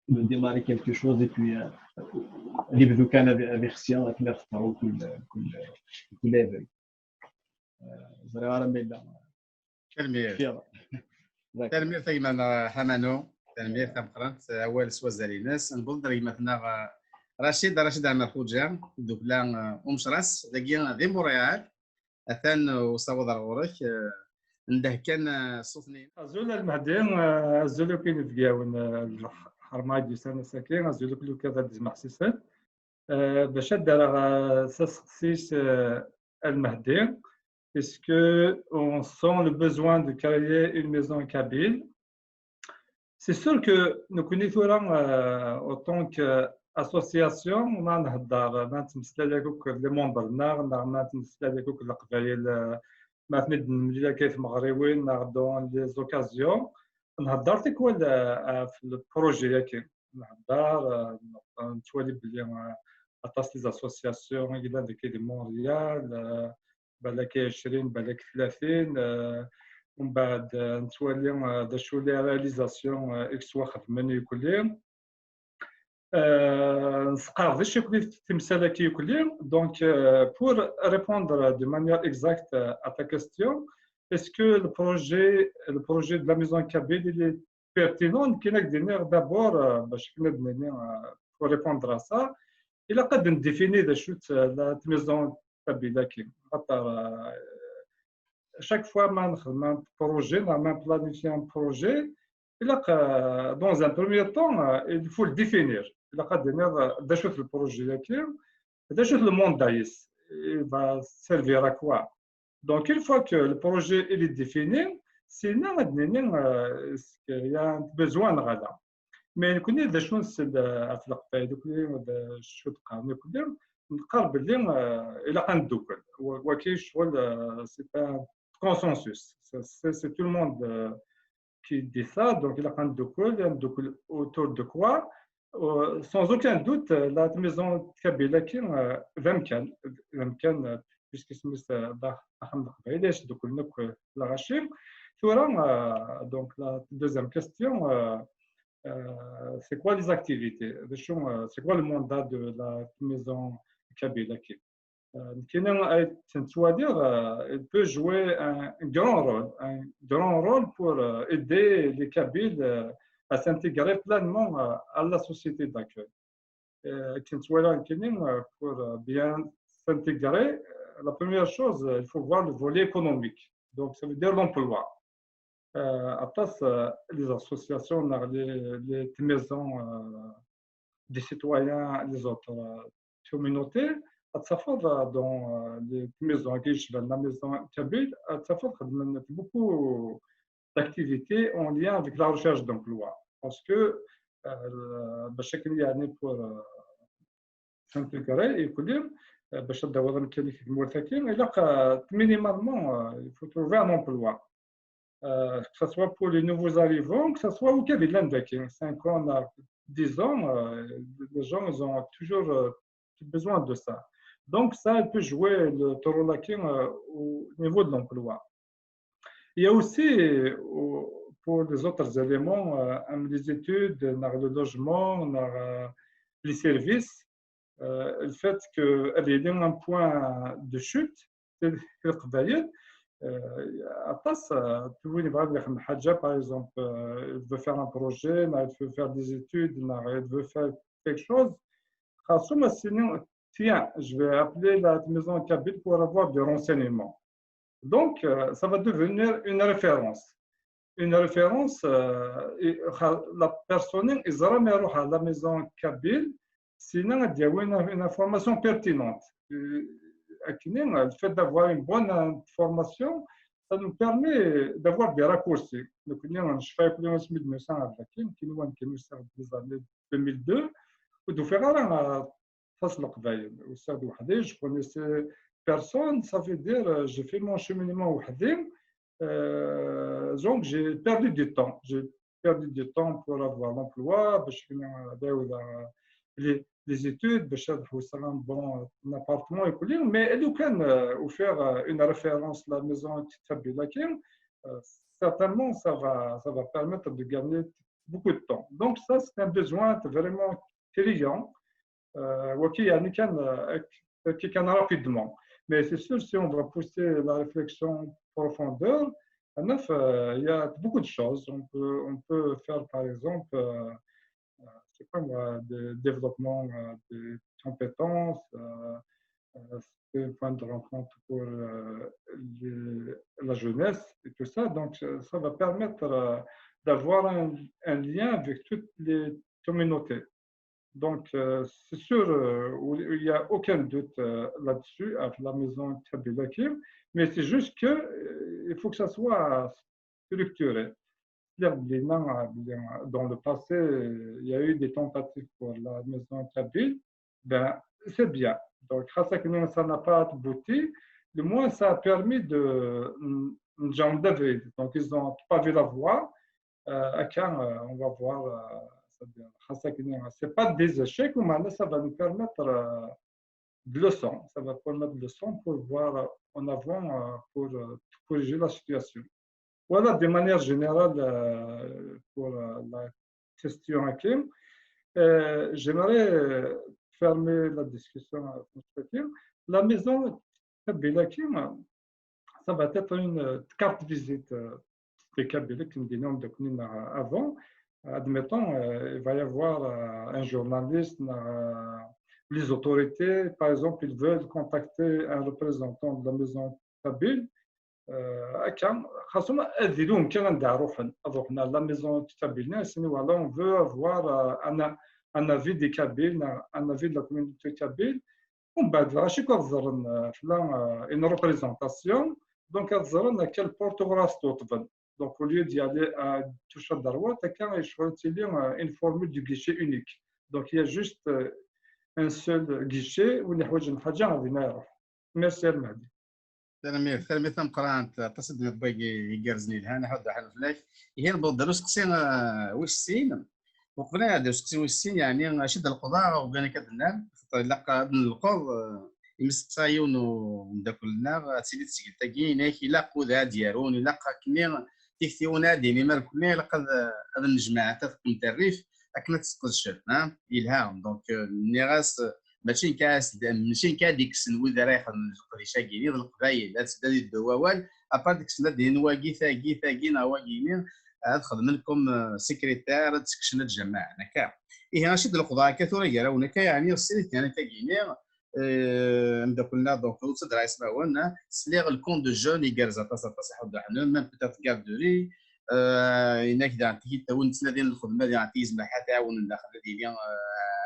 de démarrer quelque chose et puis, euh, ad yebdu kan ad, ad ixsi akken ad teḍru kul, kul, kul abrid. Ur ẓriɣ ara ma yella. Tanemmirt. Tanemmirt a gma-nneɣ Ḥamanu. Tanemmirt tameqqrant, awal s wazal-ines. Newweḍ-d ar gma-tneɣ Racid, Racid Ɛmer Xuǧa, ddukkla Umecras, dagi di Montréal. Atan usawaḍ ar ɣur-k. Ndeh kan ṣṣut-nni. Azul a Lmehdi, eh, azul akk inebgawen, eh, n lḥerma i d-yusan ass-agi, azul akk lukad ad d-izmeḥsisen. Eh, bac ad d-rreɣ, eh, s aseqsi-s, eh, a Lmehdi, est-ce que on sent le besoin de créer une maison kabyle? C'est sûr que nekkni tura, euh, en tant qu'association, ma nhedder, ma nettmeslay akk d les membres-nneɣ, neɣ ma nettmeslay akk d Leqbayel, euh, ma ten-id-nemlil akka i tmeɣriwin, neɣ dans les occasions, nhedder tikwal, euh, ɣef le projet-agi. Nhedder, euh, nettwali belli, euh, aṭas des associations i yellan dagi di Montréal, euh, balak ɛecrin, balak tlatin, euh, umbeɛd, euh, nettwali, euh, d acu les réalisations, euh, i yettwaxedmen irkelli. Euh, nesqerdec akk timsal-agi irkelli. Donc, euh, pour répondre de manière exacte à ta question, est-ce que le projet, le projet de la maison kabyle, il est pertinent? Nekkini ad k-d-iniɣ d'abord, euh, bac akken ad d-nini, euh, pour répondre à ça, ilaq ad ndéfini d acu-tt, euh, la maison kabyle-agi. Xaṭer, euh, chaque fois ma nexdem un projet, neɣ ma nplanifie un projet, ilaq, euh, dans un premier temps, euh, il faut le définir. Ilaq ad d-tiniḍ, euh, d acu-t le projet-agi, d acu-t le mandat-is, il va servir à quoi. Donc, une fois que le projet il est défini, c'est-à-dire, euh, est-ce qu'il y a un besoin de... Mais nekkni d acu nsel, euh, ɣef Leqbayel, nekkni d acu d-qqaren irkelli, neqqar belli, euh, ilaq ad neddukel. Wa-, wagi ccɣel, euh, c'est un consensus. C'est, c'est, c'est tout le monde, euh, qui dit ça, donc ilaq ad neddukel, ad neddukel autour de quoi? Euh, sans aucun doute, euh, la maison kabyle-agi, euh, d amkan, d amkan, euh, puisque c'est, euh, d axxam n Leqbayel, acu ddukklen akk, euh, lɣaci. Tura, euh, donc la deuxième question, euh, euh, c'est quoi les activités? D acu, euh, c'est quoi le mandat de la maison kabyle-agi? Euh, nekkini akken ttwaliɣ, euh, il peut jouer un grand rôle, un grand rôle pour, euh, aider les Kabyles, euh, à s'intégrer pleinement, euh, à la société d'accueil. Euh, akken ttwaliɣ nekkini, euh, pour, euh, bien s'intégrer, euh, la première chose, euh, il faut voir le volet économique. Donc, ça veut dire l'emploi. Euh, aṭas, euh, les associations, neɣ les, les maisons, euh, des citoyens, les autres, euh, communautés, ad tafeḍ, euh, dans, euh, les maisons qui, la maison kabyle, ad tafeḍ xedmen beaucoup d'activités en lien avec la recherche d'emploi. Parce que, euh, bac akken yeɛni pour, euh, s'intégrer, irkelli, euh, bac ad d-tawiḍ amkan-ik deg tmurt-agi, ilaq, euh, minimalement, euh, il faut trouver un emploi. Euh, que ce soit pour les nouveaux arrivants, que ce soit au Kabyles, cinq ans, dix ans, euh, les gens, ils ont toujours, euh, besoin de ça. Donc, ça, il peut jouer le rôle, euh, au niveau de l'emploi. Il y a aussi, euh, pour les autres éléments, euh, les études, le logement, les services, euh, le fait que il y a un point de chute, c'est que Leqbayel, euh, aṭas, euh, win yebɣan ad yexdem ḥaǧa, par exemple, euh, il veut faire un projet, neɣ il veut faire des études, neɣ il veut faire quelque chose, xas ma s-yini, tiens, je vais appeler la maison kabyle pour avoir des renseignements. Donc, euh, ça va devenir une référence. Une référence, euh, et, la personne, il sera à la maison kabyle, sinon, il y a une, une information pertinente. Euh, le fait d'avoir une bonne information, ça nous permet d'avoir des raccourcis. Donc, nous, je fais plus de deux mille deux, ou de faire un, je connaissais personne, ça veut dire, euh, j'ai fait mon cheminement وحدي. Euh, donc, j'ai perdu du temps. J'ai perdu du temps pour avoir l'emploi, parce que, euh, les, les études, parce que un bon appartement et tout, mais لو كان, euh, offrir, euh, une référence, la maison kabyle, euh, certainement, ça va, ça va permettre de gagner beaucoup de temps. Donc, ça, c'est un besoin vraiment criant. Euh, وكي يعني كان، euh, كي كان rapidement. Mais c'est sûr, si on va pousser la réflexion en profondeur, il y a beaucoup de choses. On peut, on peut faire, par exemple, euh, euh, je sais pas moi, de développement euh, des compétences, euh, euh, c'est un point de rencontre pour euh, les- la jeunesse et tout ça. Donc, euh, ça va permettre euh, d'avoir un, un lien avec toutes les communautés. Donc, euh, c'est sûr, euh, il n'y a aucun doute euh, là-dessus, avec la maison Kabyle Hakim, mais c'est juste que euh, il faut que ça soit structuré. C'est-à-dire, dans le passé, il y a eu des tentatives pour la maison Kabyle. Ben, c'est bien. Donc, grâce à que ça n'a pas abouti, du moins, ça a permis de, de David. Donc, ils ont pas vu la voie. Euh, à quand, euh, on va voir. Euh, c'est-à-dire, grâce à que c'est pas des échecs, mais ça va nous permettre euh, de leçons. Ça va permettre de leçons pour voir en avant, euh, pour euh, corriger la situation. Voilà, de manière générale, euh, pour euh, la question, Hakim. Euh, J'aimerais euh, fermer la discussion, euh, Hakim. La maison Kabyle Hakim, ça va être une euh, carte de visite euh, des Kabyles qui nous donnons de avant. Admettons, euh, il va y avoir euh, un journaliste, euh, les autorités, par exemple, ils veulent contacter un représentant de la maison kabyle. Euh, Hakim, خاصهم هذه لهم كان عندها روحا روحنا la maison kabyle, on veut avoir euh, un, un avis des Kabyles, un avis de la communauté kabyle. ومن بعد راه شي كنزرن في لا une représentation, donc كنزرن كال porte غراس توطبن. Donc au lieu d'y aller à touche à droite, كان يشغل تيلي une formule du guichet unique. Donc il y a juste euh, un seul guichet, واللي حوايج الحاجه غادي يروح. Merci المهدي. تنمير تنمير تمقرانت تصد باقي يقرزني لها نحو دحل فلاك. هي البودر وسقسي وش سين وقبل هذا وسقسي وش سين يعني شد القضاء وبان كدنام. الا قاد نلقض يمسقسا يون ومداكلنا غتسيدي تسجل تاكي ناكي لا قود هاد يارون لا كني تيكتيون هادي مي مالكني لا قاد هذا النجمع حتى تكون تعريف اكنا تسقز شاف ها يلها. Donc ني غاس ماشي كاس ماشي كاديك سن ويدا رايح القديشة كيني القبايل لا تبدا يدو وال ابار ديك سن دين واقي ثاقي ثاقي نا واقيني هاد خدم لكم سكرتير تسكشن الجماعة هكا. ايه رشيد القضاء كثورة يراونا كا يعني السيريت يعني كاكيني مداكلنا donc تصدر اسمعونا سليغ الكون دو جون يقرز اطاس اطاس حد حنون même peut-être garderie. هناك دار تيجي تاون تسنادين الخدمه دار تيجي زعما حتى عاون داخل ديالي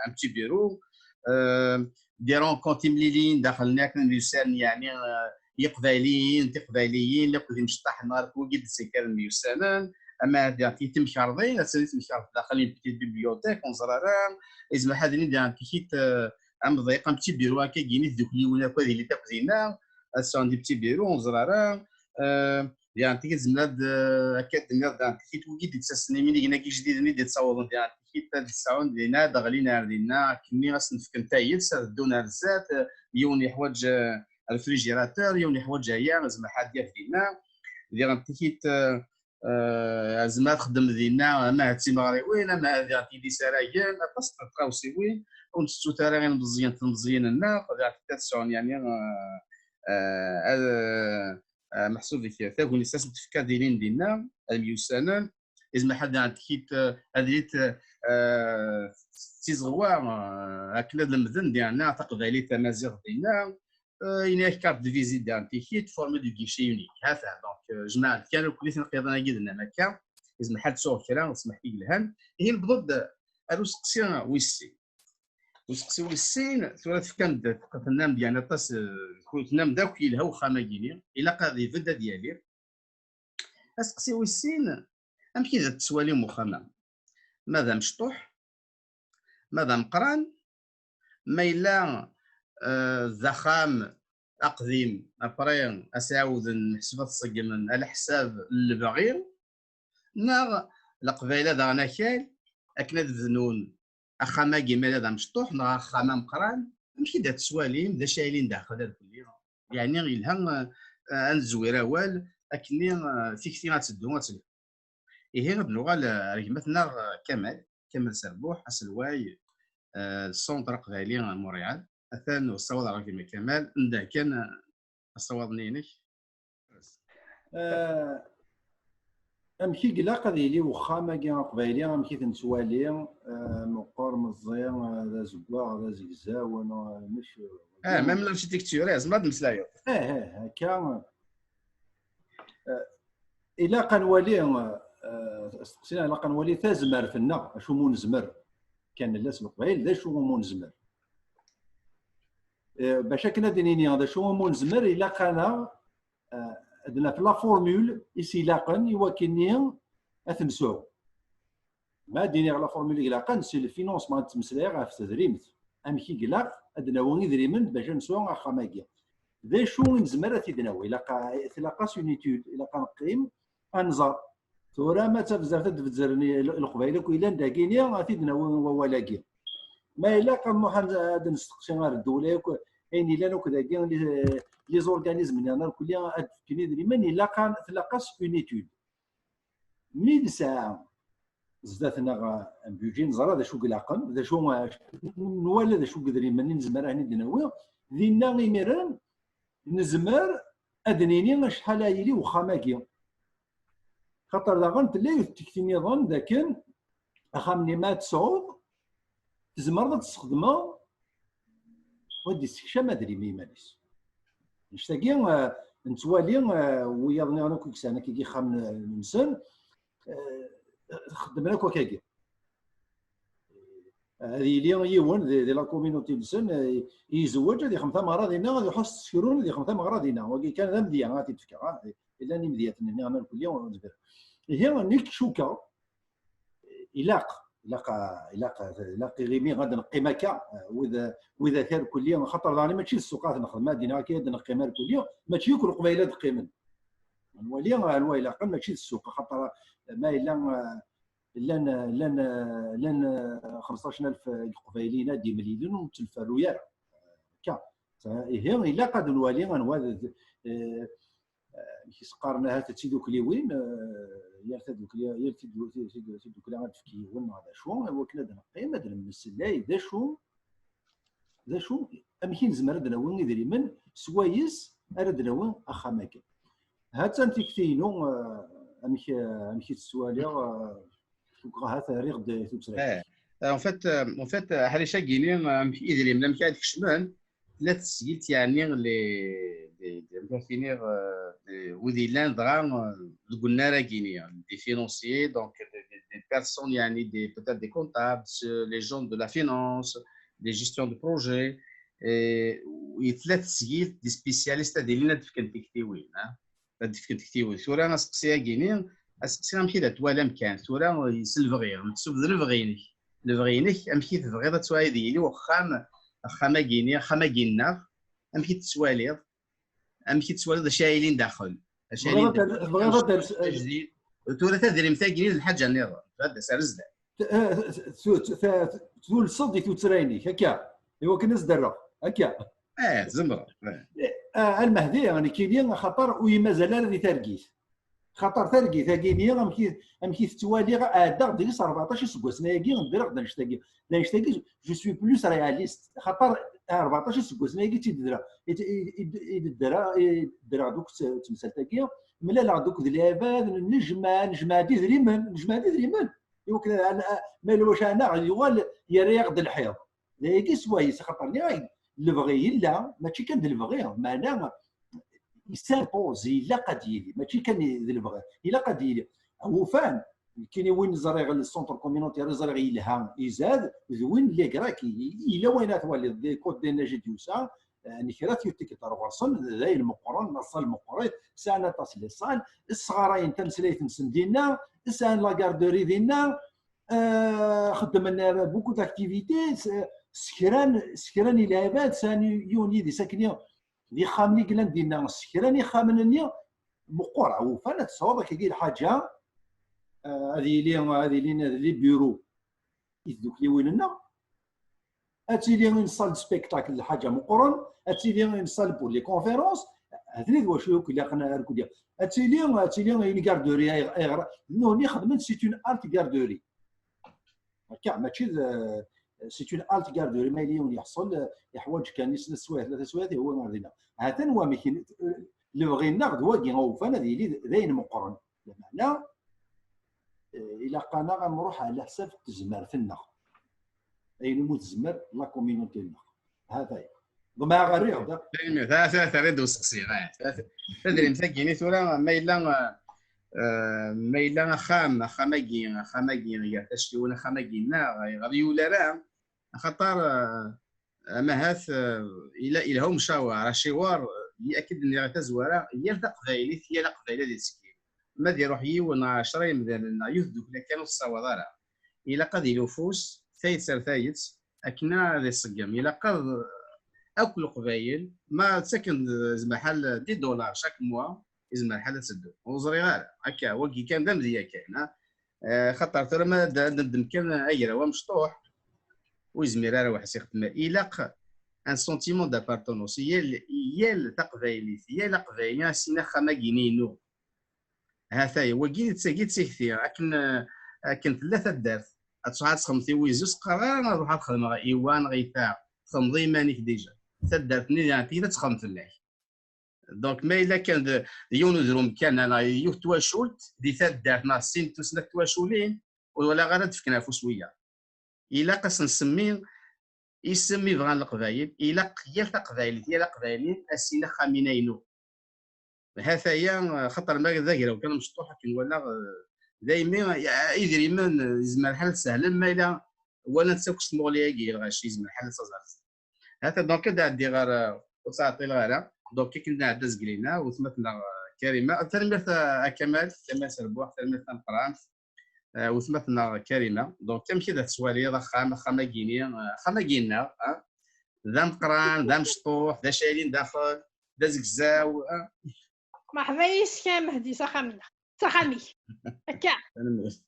un petit bureau des rencontres مليلين داخل ناكل ميوسان يعني يقبايليين تقبايليين اللي كنت مشطح نهار كوكي دسكر ميوسانان اما هذا تيتم شرطين اساسي تمشرط داخل une petite bibliothèque ونزرارا زعما حاضرين دار تيجي عم ضيق un petit bureau هكا كيني دوك لي ولا كو اللي تاخذينا السون دي petit bureau ونزرارا يعني تيجي زعما هكا الدنيا دار تيجي توكي دي تسسني مين يجينا كي جديد ني دي تصاوض دار تيجي تساون دينا داغلين عندنا كني غاس نفكن تايد سردون على الزات يوني حوايج الفريجيراتور يوني حوايج هيا زعما حاد يافدينا ديال تيجي زعما تخدم دينا اما هاد تيمغريوين اما هاد تيدي سرايين اطاس تراوسيوين ونستو ترى غير مزيان مزيان لنا قد تسعون يعني محسوب ديك تاكوني ساس تفكا دينين دينا الميوسانان إذا ما حد عندك كيت هذه تيزغوا هكذا المدن ديالنا تقبايلي تمازيغ دينا يناك كارت دو فيزيت ديال تيكيت فورمي دو غيشي يونيك هذا donc جماعه كانوا كل سنه قيضنا جدا هكا إذا ما حد سوق كلام سمح لي الهان هي البضد الوسقسي ويسي وسقسي ويسين ثلاث كان تنام ديالنا طاس كنت نام داك يلها وخا ما جيني الا قاضي بدا ديالي اسقسي ويسين امك اذا تسوالي مخمم ماذا مشطوح ماذا مقران ما الا آه، زخام اقديم ابري اسعود نحسب تصقم على حساب البغي ناغ لقبايل هذا ناكل اكنا ذنون اخا ما كيما هذا مشطوح ناغ اخا ما مقران امك اذا تسوالي ماذا شايلين داخل الكليه يعني يلها آه، نزوير اوال اكني آه، فيكتي غتدو غتلو ايه غد نوغال آه، رقمتنا كمال كمال سربوح اسلواي السونتر قبايلي مونريال اثان والصوت راه كما كمال نده كان asawaḍ-nni-inek? Amek i ilaq ad yili uxxam-agi aqbayli, amek i t-nettwali, meqqer, meẓẓi, d azeggaɣ, d azegzaw, neɣ mec? Ah, même l'architecture, eh, zemreɣ ad d-meslayeɣ. Eh, eh, akka. Eh, ilaq ad nwali, eh, asteqsi-a, ilaq ad nwali tazmert-nneɣ, acu umi nezmer. Kan nella s Leqbayel, d acu umi nezmer. Eh, bac akken ad d-nini d acu umi nezmer, ilaq-aneɣ, eh, ad naf la formule i s-ilaqen i wakken-nni ad t-nesɛu. Ma ad d-iniɣ la formule i ilaqen, c'est le financement, ad ttmeslayeɣ ɣef tedrimt. Amek i ilaq ad d-nawi idrimen bac ad nesɛu axxam-agi. D acu i nezmer ad t-id-nawi? Ilaq, tlaq-as une étude, ilaq ad neqqim, ad nẓer. Tura ma d tabzert ad d-bezzren i-, Leqbayel akk yellan dagini, ad t-id-nawi wawal-agi. Ma ilaq ad nruḥ ad, ad nesteqsi ar ddewla akk, ayen yellan akk dagi, les, les organismes nniḍen irkelli ad d-fken idrimen, ilaq ad, tlaq-as une étude. Mi nesɛa zdat-neɣ un budget, neẓra d acu i ilaqen, d acu, nwala d acu n idrimen i nezmer ad ten-id-nawi, dinna imiren nezmer ad d-nini acḥal ara yili uxxam-agi. Xaṭer daɣen tella yiwet n tikti nniḍen d akken axxam-nni ma ad t-tesɛuḍ, tzemreḍ ad t-tesxedmeḍ u ad d-yessekcam adrim i yiman-is. Annect-agi, eh, nettwali, eh, wiyaḍ nniḍen akk i yesɛan akkagi ixxamen-nsen, eh, xeddmen akk akkagi. Ad yili yiwen di, di la communauté-nsen, eh, yezweǧ, ad yexdem tameɣra dinna, ad iḥuss s tsekrun, ad yexdem tameɣra dinna. Wagi kan d amedya, ad t-id-fkeɣ, ah, llan imedyaten-nni, aman kulli, ur nezmir. Ihi, nekk cukkeɣ, ilaq, ilaq, ilaq, ilaq iɣimi ad neqqim akka, wid, wid akk irkelli, xaṭer daɣen mačči d ssuq ad nexdem, ad d-iniɣ akka ad neqqim irkelli, mačči akk Leqbayel ad qqimen. Nwali anwa ilaqen, mačči d ssuq, xaṭer ma yella, eh, llan, llan, llan, eh, xemseṭṭac alef n Iqbayliyen ad d-imlilen ur nettemferru ara. Akka. Ihi, ilaq ad nwali anwa d, eh, eh, amek i s-qqaren, ahat d tidukliwin, eh, yal tadukli, yal tidu-, tidu-, tidukla ad d-tefk yiwen neɣ d acu, i wakken ad neqqim, ad nemmeslay d acu, d acu, amek i nezmer ad d-nawi idrimen swayes ara d-nawi axxam-agi. Ha-tt-an tikti-inu, eh, amek, eh, amek i tt-ttwaliɣ, eh, cukkeɣ ahat rriɣ-d tuttra. Eh, en fait, euh, en fait, euh, aḥric-agi-ni, euh, amek idrimen amek ad kecmen, tella tesgilt, yeɛni, les, les, les, amek ara t-iniɣ, euh, les, wid yellan dɣa, euh, deg unnar-agi-ni, des financiers, donc des, des, des personnes, yeɛni, des, peut-être des comptables, euh, les gens de la finance, des gestions de projet, et, et tella tesgilt, des spécialistes ad ilin ad d-fken tiktiwin, hein. Ad d-fken tiktiwin. Tura aseqsi-agi-ni, aseqsi amek i d at-twalam kan, tura s lebɣi, meḥsub d lebɣi-inek. Lebɣi-inek, amek i tebɣiḍ ad twaliḍ yili uxxam, axxam-agi-ni, axxam-agi-nneɣ, amek i t-tettwaliḍ? Amek i tettwaliḍ d acu ara yilin daxel? D acu ara yilin daxel? Ajdid. Tura tadrimt-agi d lḥaǧa nniḍen, ad d-as ar zdat. Tulseḍ di tuttra-inek, akka, i wakken ad s-d-rreɣ, akka. Eh, tzemreḍ. Eh. Eh, a Lmehdi, nekkini, axaṭer ur yi-mazal ara di targit. Xaṭer targit-agi-ni, amek i, amek i tettwaliɣ, ɛeddaɣ deg-s rbeɛṭac iseggasen-agi, ddreɣ-d annect-agi. D annect-agi, je suis plus réaliste. Xaṭer rbeɛṭac iseggasen-agi i tt-id-ddreɣ, i, i, i, i d-ddreɣ, i ddreɣ-d akk s temsalt-agi, mlaleɣ-d akk d lɛibad, nejmeɛ, nejmeɛ-d idrimen, nejmeɛ-d idrimen. Iwakken, ma yella wacu ɛnaɣ, yuɣal yerra-yaɣ-d lḥiḍ. D ayagi swayes, axaṭer nniɣ-ak-d, lebɣi yella, mačči kan d lebɣi, meɛna il s'impose, ilaq ad yili, mačči kan d lebɣi, ilaq ad yili. Awufan, nekkini win ẓriɣ le centre communautaire i ẓriɣ yelha, izad, d win n les Grecs, i, i, yella wayen ara twaliḍ, di côte des neiges d yusa, eh, n kra tyutikit ar ɣur-sen, d ayen meqqren, la salle meqqrit, sɛan aṭas les salles, sɣarayen tameslayt-nsen dinna, sɛan la garderie dinna, eh, xeddmen, eh, beaucoup d'activités, s-, sekran, sekran i lɛibad, sɛan yiwen yidis akkenni d ixxamen i yellan dinna, sekran ixxamen-nni, meqqer, awufan, ad tesɛuḍ akkagi lḥaǧa, eh, ad yili, ad ilin les bureaux i tdukliwin-nneɣ, ad tili une salle de spectacle, lḥaǧa meqqren, ad tili une salle pour les conférences, hatni d wacu akk ilaqen ar kulli. Ad tili, ad tili une garderie, ayɣ-, ayɣer, nutni xedmen, c'est une halte garderie. Akka, mačči d, C'est une halte garderie, ma yella yiwen yeḥṣel, eh, yeḥwaǧ kan i snat swayeɛ, tlata swayeɛ, ihwa ɣer dinna. Ha-t-an wamek, eh, lebɣi-nneɣ d wagi awufan ad yili d, d ayen meqqren. Lameɛna, eh, ilaq-aneɣ ad nruḥ ɛla ḥsab n tezmert-nneɣ. Ayen umi tezmer la communauté-nneɣ. Ha-t-aya. Ḍemɛeɣ rriɣ-d. Tanemmirt. Ah, ta-, terriḍ-d useqsi. Ah, ta-, ta-, tadrimt-agi-nni tura, ma yella, eh, ma yella axxam, axxam-agi, axxam-agi, gar tactiwin, axxam-agi-nneɣ, ɣer yuli ara, axaṭer, eh, amahat, eh, ila-, ilha umcawar, aciwar, eh, akken d-nniɣ tazwara, yal taqbaylit, yal aqbayli ad ittseggim. Ma ad iruḥ yiwen neɣ ɛecra yemdanen neɣ yiwet ddukkla kan ur tessawaḍ ara. Ilaq ad yili ufus, tayet ar tayet, akken ad iṣeggem. Ilaq ad, akk Leqbayel, ma ttaken-d, zmer lḥal, dix dollars chaque mois, izmer lḥal ad teddu. Ur ẓriɣ ara. Akka, wagi kan d amedya kan, ha? Eh, xaṭer tura ma d, ad neddem kan agraw amecṭuḥ, ur yezmir ara waḥes ixeddem. Ilaq un sentiment d'appartenance. Yal, yal taqbaylit, yal aqbayli, a sin axxam-agi-nni inu. Ha-t-aya, wagi d tagi d tikti, akken, akken tella taddart, ad truḥ ad texdem i wizi, ur s-qqar ara ad ruḥeɣ ad xedmeɣ i wa neɣ i ta, txedmeḍ i iman-ik déjà. Taddart-nni diɣen tigi ad texdem fell-ak. Donc, ma yella kan d, d yiwen udrum kan, neɣ yiwet twacult, di taddart, neɣ sin tussna twaculin, ur walaɣ ara ad d-fken afus wiyaḍ. Ilaq ad s-nsemmi isem i bɣan Leqbayel, ilaq yal taqbaylit, yal aqbayli, a sin axxam-ina inu. Ha-t-aya, xaṭer ma d agraw kan amecṭuḥ akken walaɣ, eh, daymi, eh, idrimen, eh, yezmer lḥal ad sehlen, ma yella walan-tt akk s tmuɣli-agi, lɣaci, yezmer lḥal ad tt-aẓer. Ha-t-a, donc, ad ɛeddiɣ ɣer, eh, ur ttɛeṭṭileɣ ara. Donc, akken nɛedda zgelina, wetma-tneɣ, eh, Karima. Tanemmirt a, a Kamal, Kamal Serbuḥ, tanemmirt tameqqrant. Eh, wetma-tneɣ Karima. Donc, amek i d tettwaliḍ axxam, axxam-agi-nni, eh, axxam-agi-nneɣ, eh? D ameqqran, d amecṭuḥ, d acu yellan daxel, d azegzaw, eh? Merḥba yis-k a Mehdi, s axxam-nneɣ, s axxam-ik. Akka. Tanemmirt.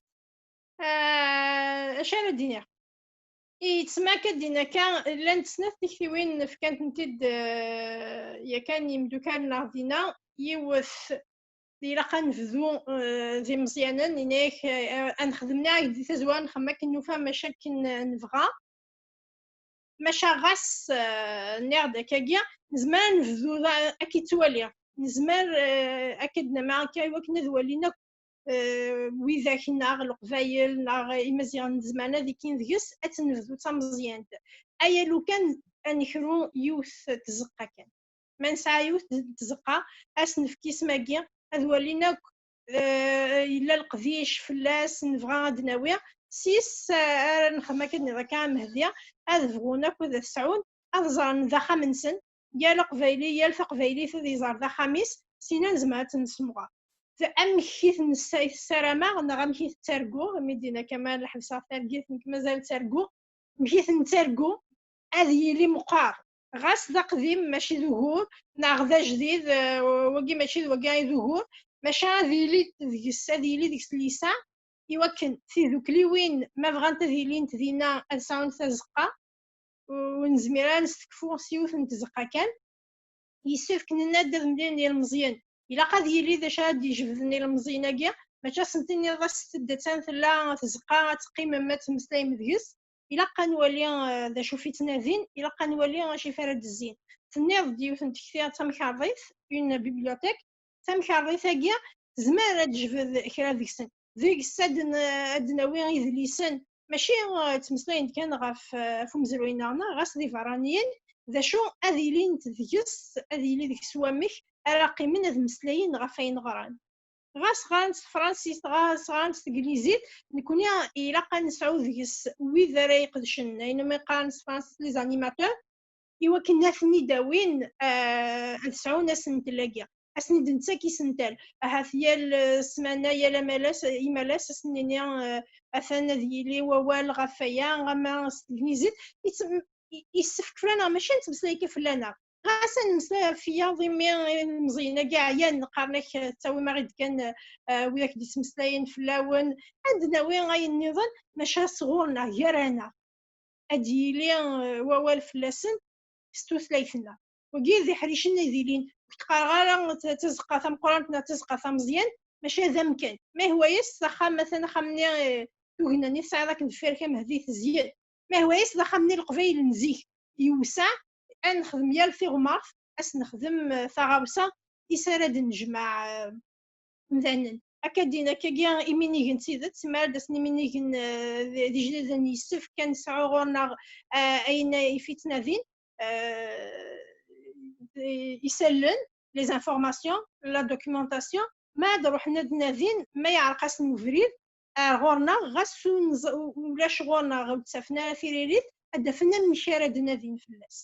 Eh, acu ara d-iniɣ? Yettma akka d-in akka, llant snat tiktiwin fkant-tent-id, eh, yakan yimdukal-nneɣ dinna. Yiwet, ilaq ad nebdu, eh, d imeẓyanen, ini-ak, eh, ad nexdem, nniɣ-ak di tazwara, nxemmem akken nufa maca akken, eh, nebɣa. Maca ɣas, eh, nniɣ-d akkagi, nezmer ad nebdu da, ad k-ittwali. Nezmer, eh, ad k-id-nama akka i wakken ad walin akk, eh, widak neɣ Leqbayel neɣ Imaziɣen n tzemren ad ikkin deg-s, ad tt-nebdu d tameẓyant. Aya lukan ad nekru yiwet tzeqqa kan. Ma nesɛa yiwet n tzeqqa, ad s-nefk isem-agi, ad walin akk, eh, yella leqdic fell-as, nebɣa ad d-nawi. Sis, eh, ara nexdem akka d-nniḍ akka a Mehdi, ad bɣun akk ad t-sɛun, ad ẓren d axxam-nsen, yal aqbayli, yal taqbaylit ad iẓer d axxam-is, sina nezmer ad tt-nessemɣer. D amek i ten-, tessaramaɣ, neɣ amek i tettargu, mi d-yenna Kamal ḥebseɣ targit, nekk mazal ttarguɣ, amek i ten-nettargu, ad yili meqqar. Ɣas d aqdim, mačči d ugur, neɣ d ajdid, eh, wagi mačči d wagi i d ugur, maca ad yili deg-s, ad yili deg-s lisan, i wakken tidukliwin, ma bɣant ad ilint dinna, ad sɛunt tazeqqa, ur nezmir ara ad nestekfu s yiwet n tzeqqa kan. Yessefk nenna-d ad mlilen yilmeẓyen. Ilaq ad yili d acu ara d-ijebden ilmeẓyen-agi, mačči ad sen-tiniḍ aset-d attan tella tzeqqa, ad teqqimem ad temmeslayem deg-s. Ilaq ad nwali, eh, d acu i ttnadin, ilaq ad nwali acu ara d-zzin. Tenniḍ-d yiwet n tekti d tamkarḍit, une bibliothèque, tamkarḍit-agi tezmer ad d-tejbed kra deg-sen. Deg-s ad n-, ad d-nawi idlisen, mačči, eh, ttmeslayen-d kan ɣef, eh, ɣef umezruy-nneɣ, neɣ ɣas d iberraniyen, d acu ad ilint deg-s, ad yili deg-s wamek ara qqimen ad meslayen ɣef wayen ɣran. Ɣas ɣran s tefransist, ɣas ɣran s teglizit, nekkni ilaq ad nesɛu deg-s wid ara iqedcen, ayen umi qqaren s tefransist les animateurs, i wakken ad ten-id-awin, eh, ad sɛun asentel-agi. Ad sen-id-nettak isental. Ahat yal, eh, ssmana, yal amalas, imalas, ad sen-nini, eh, atan ad yili wawal ɣef waya, ama s teglizit. Yett-, i-, yessefk fell-aneɣ, mačči ad nettmeslay kan fell-aneɣ. Ɣas ad nemmeslay ɣef wiyaḍ, imi ilmeẓyen-agi ɛyan, qqaren-ak, eh, ttawim-aɣ-id kan, eh, widak d-yettmeslayen fell-awen, ad d-nawi ayen nniḍen, maca sɣur-neɣ, gar-aneɣ, ad d-yili, eh, wawal fell-asen s tutlayt-nneɣ. Wagi d iḥricen ad ilin. Ur k-qqareɣ ara t-, tazeqqa tameqqrant neɣ tazeqqa tameẓyant, maca d amkan. Ma ihwa-yas s axxam, atan axxam-nni, eh, tugna-nni tesɛiḍ akken deffir-k a Mehdi tezyen. Ahwayes d axxam-nni n Leqbayel n zik, yewseɛ, ad nexdem yal tiɣmert, ad s-nexdem, eh, taɣawsa i s ara d-nejmeɛ, eh, imdanen. Akka din, akkagi iminigen d tidet, mi ara d-asen iminigen, eh, d, d ijdiden, yessefk ad nesɛu ɣur-neɣ, eh, ayen ifi ttnadin, eh, isallen, les informations, la documentation, ma ad ruḥen ad nadin, ma yeɛreq-asen ubrid, ar ɣur-neɣ, ɣas ur nẓ-, ulac ɣur-neɣ, ur d-ttafen ara tiririt, ad d-afen amek ara d-nadin fell-as.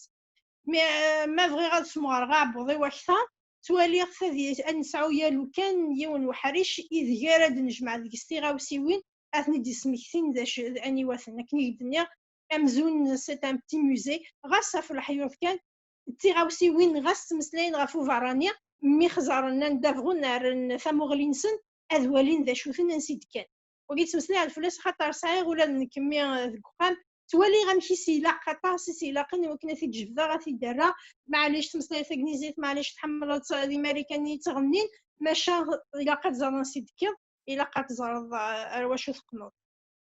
Mi, eh, ma bɣiɣ ad smeɣreɣ aɛebbuḍ-iw akteṛ, ttwaliɣ tadist ad nesɛu yalu kan yiwen uḥric ideg ara d-nejmeɛ deg-s tiɣawsiwin, ad ten-id-ismektin d acu, d aniwaten. Akken i k-d-nniɣ, amzun c'est un petit musée, ɣas ɣef leḥyuḍ kan, d tiɣawsiwin, ɣas ttmeslayen ɣef uberrani, mi xẓaren anda bɣun rren tamuɣli-nsen, ad walin d acu-ten, ansi d-kkan. Wagi ttmeslayeɣ fell-as xaṭer sɛiɣ ula d nekk mmi, eh, deg uxxam, ttwaliɣ amek i s-ilaq aṭas, i s-ilaqen i wakken ad t-id-jebdeɣ, ad t-id-rreɣ. Maɛlic tmeslayeḍ tagnizit, maɛlic tḥemmleḍ d Imarikan i yettɣennin, maca ilaq ad ẓren ansi d-tekkiḍ, ilaq ad teẓreḍ, eh, ar wacu teqqneḍ.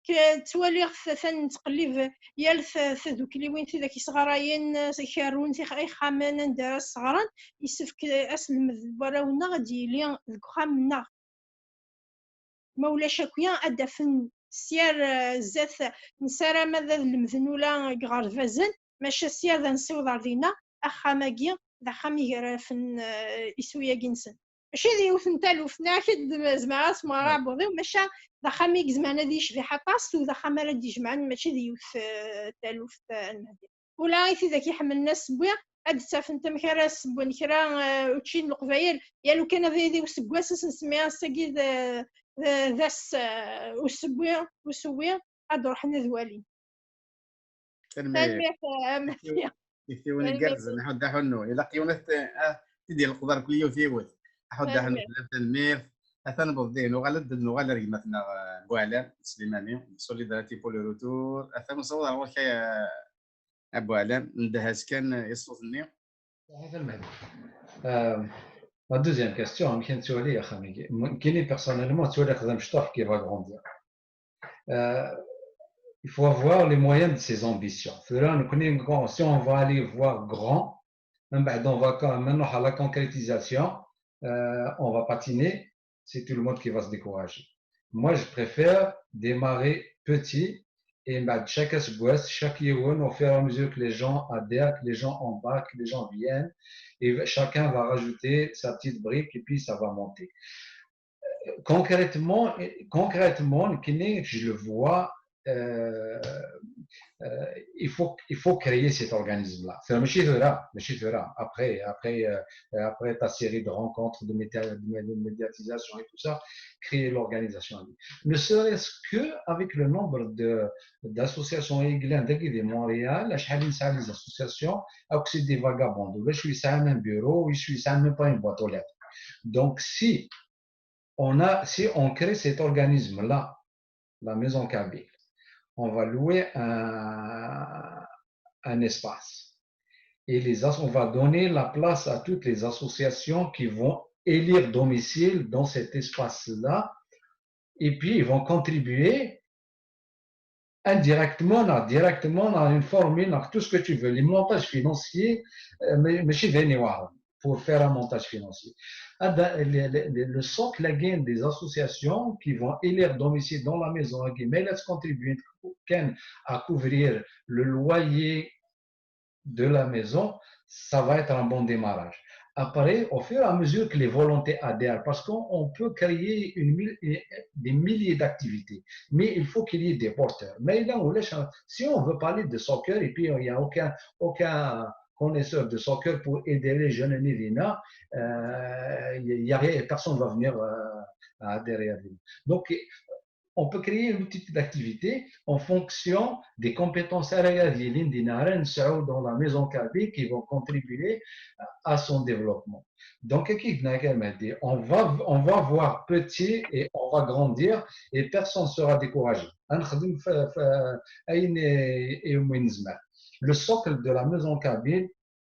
K-, ttwaliɣ t-, atan nettqellib yal t-, tadukliwin tidak yesɣarayen, eh, kerrun tix-, ixxamen anda ara sɣaren, yessefk, eh, aselmed n warraw-nneɣ ad d-yili deg uxxam-nneɣ. Ma ulac akya, ad d-afen syer, eh, zdat, nessaram ad, ad lemden ula deg iɣerbazen, maca syer ad nessiweḍ ar dinna, axxam-agi d axxam i gar afen, eh, iswi-agi-nsen. Mačči d yiwet n taluft, neɣ ad zemreɣ ad smeɣreɣ aɛebbuḍ-iw, maca d axxam i izemren ad yecbiḥ aṭas, u d axxam ara d-ijemɛen, mačči d yiwet, eh, taluft, eh, a Lmehdi. Ula i tidak iḥemmlen asewwi, ad d-ttafent amek ara sewwen kra, eh, učči n Leqbayel. Yal ukan abrid i useggas, ad s-nsemmi ass-agi d, d, d ass, eh, usewwi, usewwi, ad d-ruḥen ad walin. Tanemmirt. Tanemmirt, eh, a Mehdi. Tiktiwin igerrzen, a Ḥudda Ḥunnu. Ilaq yiwen ad t-, ah, t-id-yelqeḍ ar kul yiwet yiwet. A Ḥudda Ḥunnu, tanemmirt. Tanemmirt. Atan newweḍ din, nuɣal ad d-nuɣal ar gma-tneɣ, eh, Buɛlam Slimani, Solidarité pour le retour. Atan nessaweḍ ar ɣur-k, eh, a Buɛlam, ndeh-as kan, eh, i ṣṣut-nni. Saḥit a Lmehdi. Euh, la deuxième question, amek i nettwali axxam-agi? Nekkini, personnellement, ttwaliɣ-t d amecṭuḥ qui va grandir. Euh, il faut avoir les moyens de ses ambitions. Tura, nekkni, si on va aller voir grand, même on va quand même à la concrétisation, euh, on va patiner, c'est tout le monde qui va se décourager. Moi, je préfère démarrer petit et mettre chaque aseggas, chaque yiwen, au fur et à mesure que les gens adhèrent, que les gens embarquent, que les gens viennent, et chacun va rajouter sa petite brique et puis ça va monter. Concrètement, concrètement, je le vois, euh, euh, il faut, il faut créer cet organisme-là. C'est un monsieur de là, monsieur de là. Après, après, euh, après ta série de rencontres, de média-, de médiatisation et tout ça, créer l'organisation. Ne serait-ce que avec le nombre de, d'associations églantées de Montréal, je suis des associations, c'est des vagabonds. Je suis un bureau, je suis même pas une boîte aux lettres. Donc, si on a, si on crée cet organisme-là, la Maison Kabyle, on va louer un, un espace. Et les, on va donner la place à toutes les associations qui vont élire domicile dans cet espace-là. Et puis, ils vont contribuer indirectement, directement, à une formule, tout ce que tu veux, les montages financiers, euh, mais, mais chez Veniwar, pour faire un montage financier. Le socle des associations qui vont élire domicile dans la maison, qui met à contribuer à couvrir le loyer de la maison, ça va être un bon démarrage. Après, au fur et à mesure que les volontés adhèrent, parce qu'on peut créer une, des milliers d'activités, mais il faut qu'il y ait des porteurs. Mais là, on laisse, si on veut parler de soccer, et puis il n'y a aucun, aucun connaisseur de soccer pour aider les jeunes Nivina, euh, il y a, personne ne va venir euh, adhérer à lui. Donc, on peut créer une petite activité en fonction des compétences dans la maison Kabyle qui vont contribuer à son développement. Donc, on va, on va voir petit et on va grandir et personne ne sera découragé. Le socle de la maison Kabyle,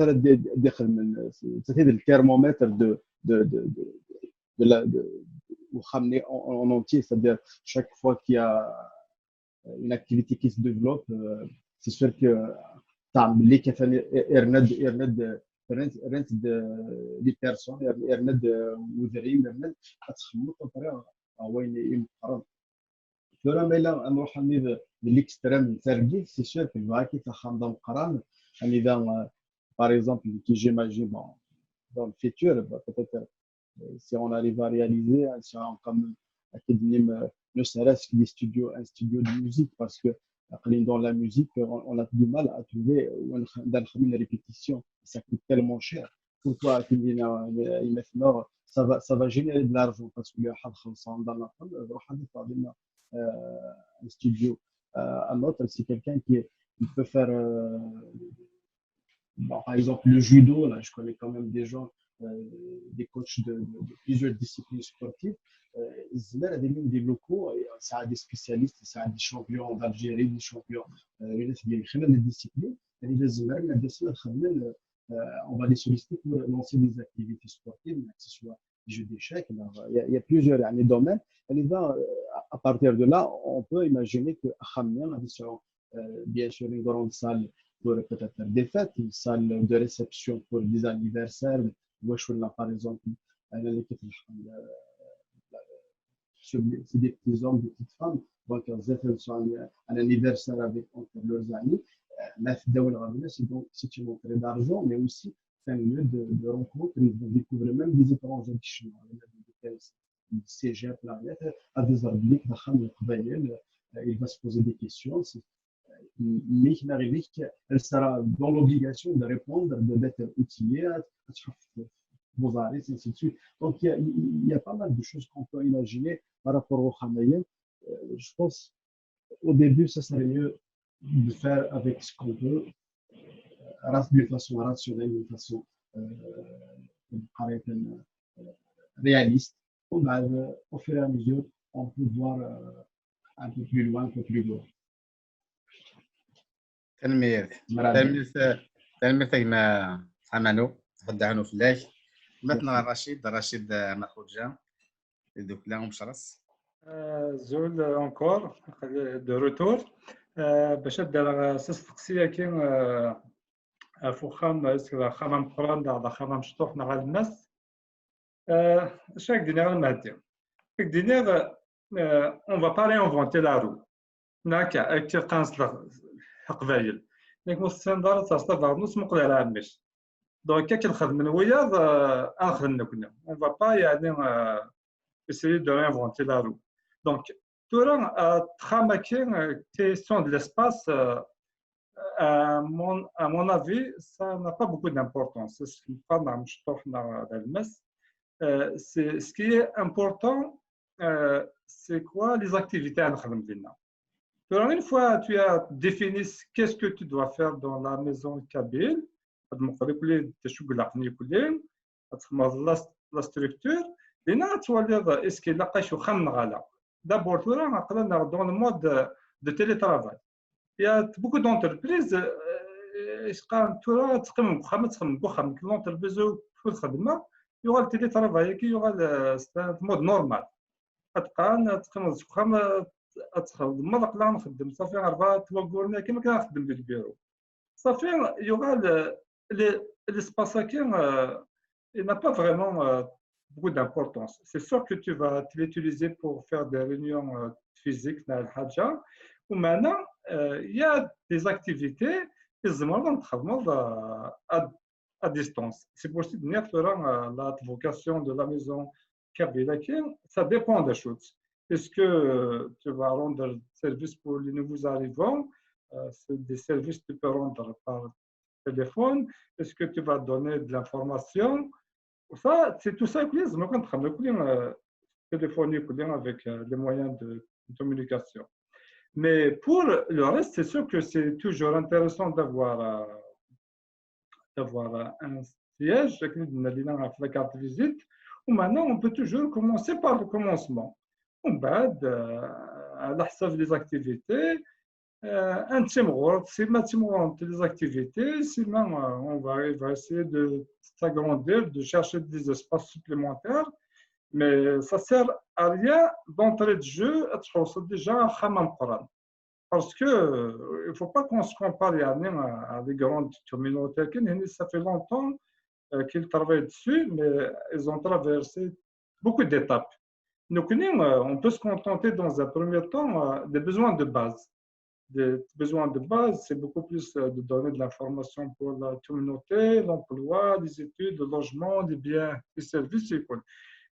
ara d-ixedmen, c'est le thermomètre de, de, de, de, de la, de, en, en entier, c'est-à-dire chaque fois qu'il y a une activité qui se développe, euh, c'est sûr que tant les cafés, les personnes, les personnes, tura ma yella ad nruḥ anni d l'extrême n targit, c'est sûr que yebɣa-k axxam d ameqqran, anida, euh, par exemple, qui j'imagine, bon, dans le futur, bah, peut-être, euh, si on arrive à réaliser, hein, si on, comme, euh, ne serait-ce que des studios, un studio de musique, parce que dans la musique, on, on a du mal à trouver, euh, une répétition, ça coûte tellement cher. Pourquoi, ça va, ça va générer de l'argent, parce que le, euh, un studio, euh, un autre, c'est quelqu'un qui, qui peut faire, euh, bon, par exemple, le judo, là, je connais quand même des gens, euh, des coachs de, de, de plusieurs disciplines sportives. Euh, il y a des locaux, ça a des spécialistes, ça a des champions d'Algérie, des champions, euh, des disciplines. Et les, euh, on va les solliciter pour lancer des activités sportives, que ce soit jeux d'échecs, il y a, il y a plusieurs يعني, domaines. يعني, à partir de là, on peut imaginer que axxam-nni ad yesɛu, euh, bien sûr, une grande salle pour peut-être des fêtes, une salle de réception pour des anniversaires, ou je suis là, par exemple, à l'équipe, c'est des petits hommes, des petites femmes, donc ils fêtent un anniversaire avec entre leurs amis. Euh, mais c'est donc c'est une entrée d'argent, mais aussi c'est un lieu de, de rencontre, de découvrir même des étrangers qui sont des cégep, la, à des arbiques, il va se poser des questions. Mais il arrive qu'elle sera dans l'obligation de répondre, d'être outillée, à vos arrêts, ainsi de suite. Donc, il y, a, il y a pas mal de choses qu'on peut imaginer par rapport au Khamayen. Euh, je pense, au début, ça serait mieux de faire avec ce qu'on peut, d'une façon rationnelle, d'une façon euh, réaliste. Au fur et à mesure, on peut voir euh, un peu plus loin, un peu plus loin. Tanemmirt. Tanemmirt, tanemmirt a gma Amano, txeddaɛnu fell-ak. Ma tneɣ Racid, Racid Maxuǧa, d ukla umecres. Azul encore, de retour. Bac ad d-rreɣ s asteqsi-agi ɣef uxxam, est-ce que d axxam ameqqran neɣ d axxam amecṭuḥ neɣ alemmas? Acu ad k-d-iniɣ a Lmehdi? Ad k-d-iniɣ, on va pas réinventer la roue. Neɣ akka, akka qqaren s leqbayel. Nekk ur tessineḍ ara ad terseḍ abernus muqel ar ɛemmi-k. Donc, akken xedmen wiyaḍ, ad nexdem nekni. On va pas, yeɛni, essayer de réinventer la roue. Donc, tura, axxam-agi, question de l'espace, à mon, à mon avis, ça n'a pas beaucoup d'importance. Est-ce que c'est ce qui est important, c'est quoi les activités à faire. Une fois tu as défini qu'est-ce que tu dois faire dans la maison kabyle, la structure, est-ce qu'il y a d'abord un mode de télétravail. Il y a beaucoup d'entreprises, euh, tura ad teqqim deg uxxam, ad teqqim deg uxxam, l'entreprise ur txeddem, yuɣal télétravail-agi, yuɣal, euh, c'est un mode normal. Ad teqqim, ad teqqimeḍ deg uxxam, ad txedmeḍ, aql-aɣ nxeddem, ṣafi, rebɛa wagguren-agi, akken ad nxeddem di lbiru. Ṣafi, yuɣal, euh, l'espace-agi, euh, il n'a pas vraiment, euh, beaucoup d'importance. C'est sûr que tu vas l'utiliser pour faire des réunions, euh, physiques, mais il y a des activités qui se à, à distance. C'est pour ça que la vocation de la maison kabyle, ça dépend des choses. Est-ce que tu vas rendre service pour les nouveaux arrivants? Euh, c'est des services que tu peux rendre par téléphone. Est-ce que tu vas donner de l'information? Ça, c'est tout ça, téléphonique, avec, euh, les moyens de, de communication. Mais pour le reste, c'est sûr que c'est toujours intéressant d'avoir, euh, d'avoir un siège, la carte de visite. Ou maintenant, on peut toujours commencer par le commencement. On va, euh, à la des activités, euh, un timor, c'est ma timor, les activités, sinon, euh, on va, on va essayer de s'agrandir, de chercher des espaces supplémentaires. Mais ça sert à rien d'entrée de jeu, déjà à. Parce que, euh, il ne faut pas qu'on se compare à, à des grandes communautés. Ça fait longtemps, euh, qu'ils travaillent dessus, mais ils ont traversé beaucoup d'étapes. Donc, nous, euh, on peut se contenter dans un premier temps, euh, des besoins de base. Des besoins de base, c'est beaucoup plus, euh, de donner de l'information pour la communauté, l'emploi, les études, le logement, les biens, les services.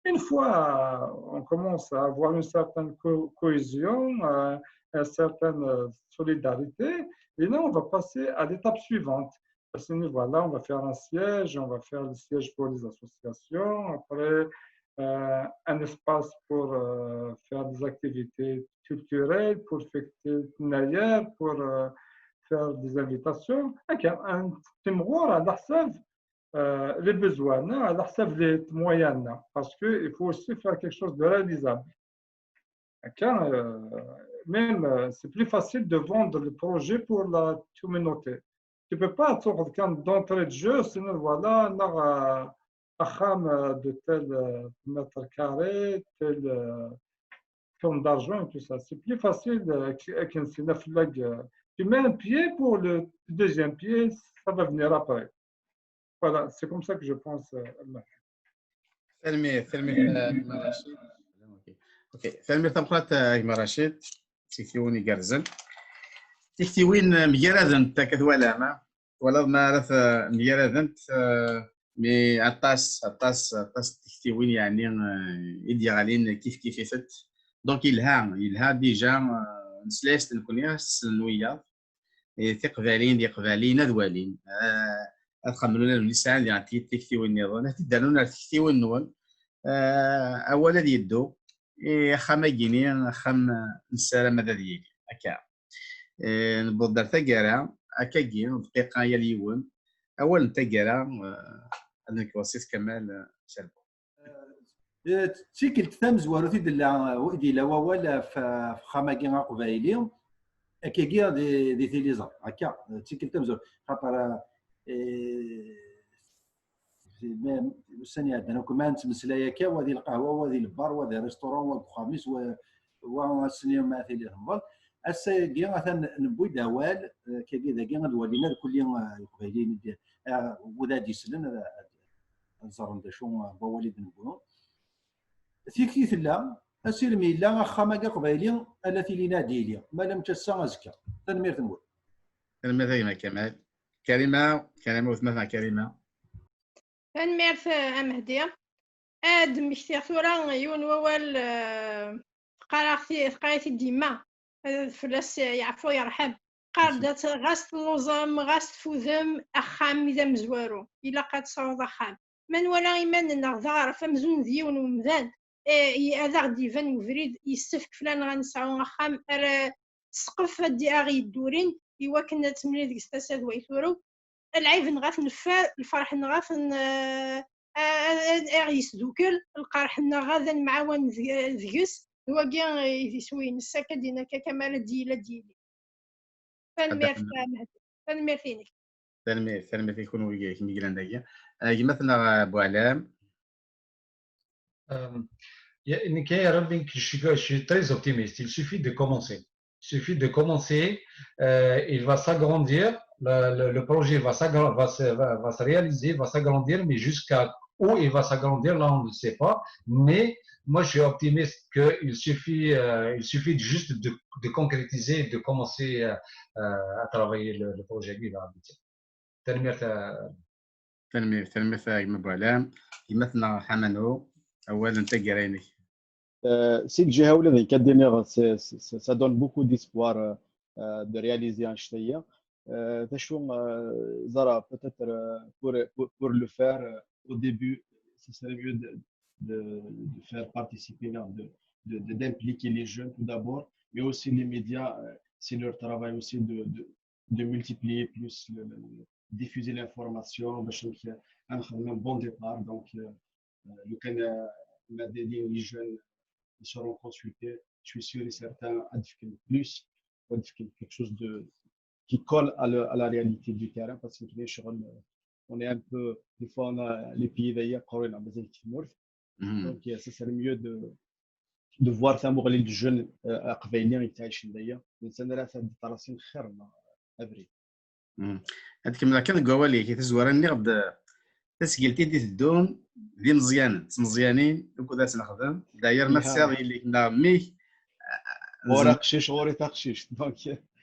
Une fois, euh, on commence à avoir une certaine cohésion, euh, une certaine, euh, solidarité, et là, on va passer à l'étape suivante. Parce que voilà, on va faire un siège, on va faire le siège pour les associations, après, euh, un espace pour, euh, faire des activités culturelles, pour fêter Nayer, pour, euh, faire des invitations. Un timor à la, euh, les besoins, à la, les moyens, parce qu'il faut aussi faire quelque chose de réalisable. Euh, même, euh, c'est plus facile de vendre le projet pour la communauté. Tu ne peux pas être d'entrée de jeu, sinon voilà, on aura axxam, euh, de tel, euh, mètre carré, tel, euh, somme d'argent et tout ça. C'est plus facile, euh, que, que c'est la flag, euh, tu mets un pied pour le deuxième pied, ça va venir après. Voilà, c'est comme ça que je pense, euh, Ahmed. Tanemmirt, tanemmirt, euh, gma Rachid. Ok. Ok. Tanemmirt tameqqrant, euh, gma Rachid. Tiktiwin igerrzen. Tiktiwin, euh, mgaradent, akka twalam, ha? Twalaḍ ma ara t-, mgaradent, euh, mais aṭas, aṭas, aṭas n tiktiwin, yeɛni, euh, i d-yeɣlin kif kif-itent. Donc, yelha, yelha déjà, euh, nesla-as-d nekkni, ssnen wiyaḍ. Eh, tiqbalin d iqbaliyen ad walin. Eh, ad xemmen ula d win sɛan diɣen tiktiwin nniḍen, ad t-id-rnun ar tektiwin-nwen. Eh, awal ad yeddu. Eh, axxam-agi-ni, axxam, eh, nessaram ad ad yili. Akka. Eh, newweḍ-d ar taggara, akkagi, dqiqa yal yiwen. Awal n taggara, eh, ad nekk Wasit Kamal, eh, Salbu. Eh, d tikkelt tamezwarut i d-illa, i d-illa wawal ɣef, ɣef uxxam-agi aqbayli, akkagi di, di tiliẓri, akka, d tikkelt tamezwarut, xaṭer, eh, ussan iɛeddan akk ma nettmeslay akka, wa di lqahwa, wa di lbar, wa di restaurant, wa deg uxxam-is, wa, wa ass-nni ma tili tembeḍ. Ass-agi atan newwi-d awal, eh, akkagi dagi ad walin ad kulli, eh, iqbayliyen i d-, eh, wid ad d-yeslen ad, ad, ad ẓren d acu n wawal i d-newwi. Tikti tella, asirem yella, axxam-agi aqbayli, ala tili ad d-yili, ma lam ass-a azekka. Tanemmirt-nwen. Tanemmirt a gma Kamal. Karima, Karima, weltma-tneɣ Karima. Tanemmirt, eh, a Mehdi. Ad d-mmektiɣ tura yiwen wawal, eh, teqqar-aɣ-t-, teqqar-it-id yemma, eh, fell-as, eh, yeɛfu yerḥem. Qqar-d, ɣas telluẓem, ɣas tfudem, axxam i d amezwaru, ilaq ad tesɛuḍ axxam. Ma nwala iman-nneɣ d aɣref amzun d yiwen umdan, eh, i-, ad aɣ-d-iban ubrid, yessefk fell-aneɣ ad nesɛu axxam ara ssqef ad d-, aɣ-yeddurin i wakken ad temlil deg-s tasa d way turew. Lɛib-nneɣ ad t-neffer, lferḥ-nneɣ ad t-, eh, a-, a-, a-, aɣ-yesdukel, lqerḥ-nneɣ ad nemɛawan deg-, deg-s, d wagi i d iswi-ines, akka d-yenna akka Kamal ad d-yili, ad d-yili. Tanemmirt, a Mehdi. Tanemmirt-inek. Tanemmirt, tanemmirt i kunwi i kem-yeglan dagi. Eh, gma-tneɣ, eh, Buɛlam. Euh, il y a une carrière, je suis, je suis très optimiste. Il suffit de commencer. Il suffit de commencer. Euh, il va s'agrandir. Le, le- le projet va, s'agra- va, se, va, va se réaliser, va s'agrandir, mais jusqu'à où il va s'agrandir, là, on ne sait pas. Mais moi, je suis optimiste qu'il suffit, euh, il suffit juste de, de concrétiser, de commencer euh, euh, à travailler le, le projet. Lui, il va aboutir. Tanemmirt, euh, Tanemmirt, tanemmirt a gma Buɛlam. Gma-tneɣ Ḥamanu, awal n taggara-inek. Euh, si lǧiha ula d nekk ad d-iniɣ, c'est- c'est- ça donne beaucoup d'espoir, euh, euh, de réaliser anect-aya. Euh, d acu, euh, ẓra, peut-être, euh, pour, pour, pour le faire, euh, au début, ce serait mieux de, de, de faire participer, non, de, de, de- d'impliquer les jeunes tout d'abord, mais aussi les médias, euh, c'est leur travail aussi de, de, de multiplier plus, le, le- le- diffuser l'information, باش نخ- نخدم un bon départ. Donc, euh, euh, لو كان ما دايرين les jeunes ils seront consultés, je suis sûr et certain, غتفكر plus, غتفكر quelque chose de, qui colle à, le- à la réalité du terrain, parce que كاين شغل, on est un peu, des fois, on a les pieds d'ailleurs, قرينا مازال في المورف. Donc, euh, ça serait mieux de, de voir tamuɣli n jeunes, euh, aqbayli i yettɛicen daya. Nsan ara ad d-trasin xir n abrid. Ad kemmleɣ kan deg wawal-ik, tazwara nniɣ-d tasgilt i d-iteddun d imeẓyanen, d tmeẓyanin, ukud ad tt-nexdem. D'ailleurs, ma tesɛiḍ yelli-k neɣ mmi-k, ɣur aqcic, ɣur-i taqcict. Donc,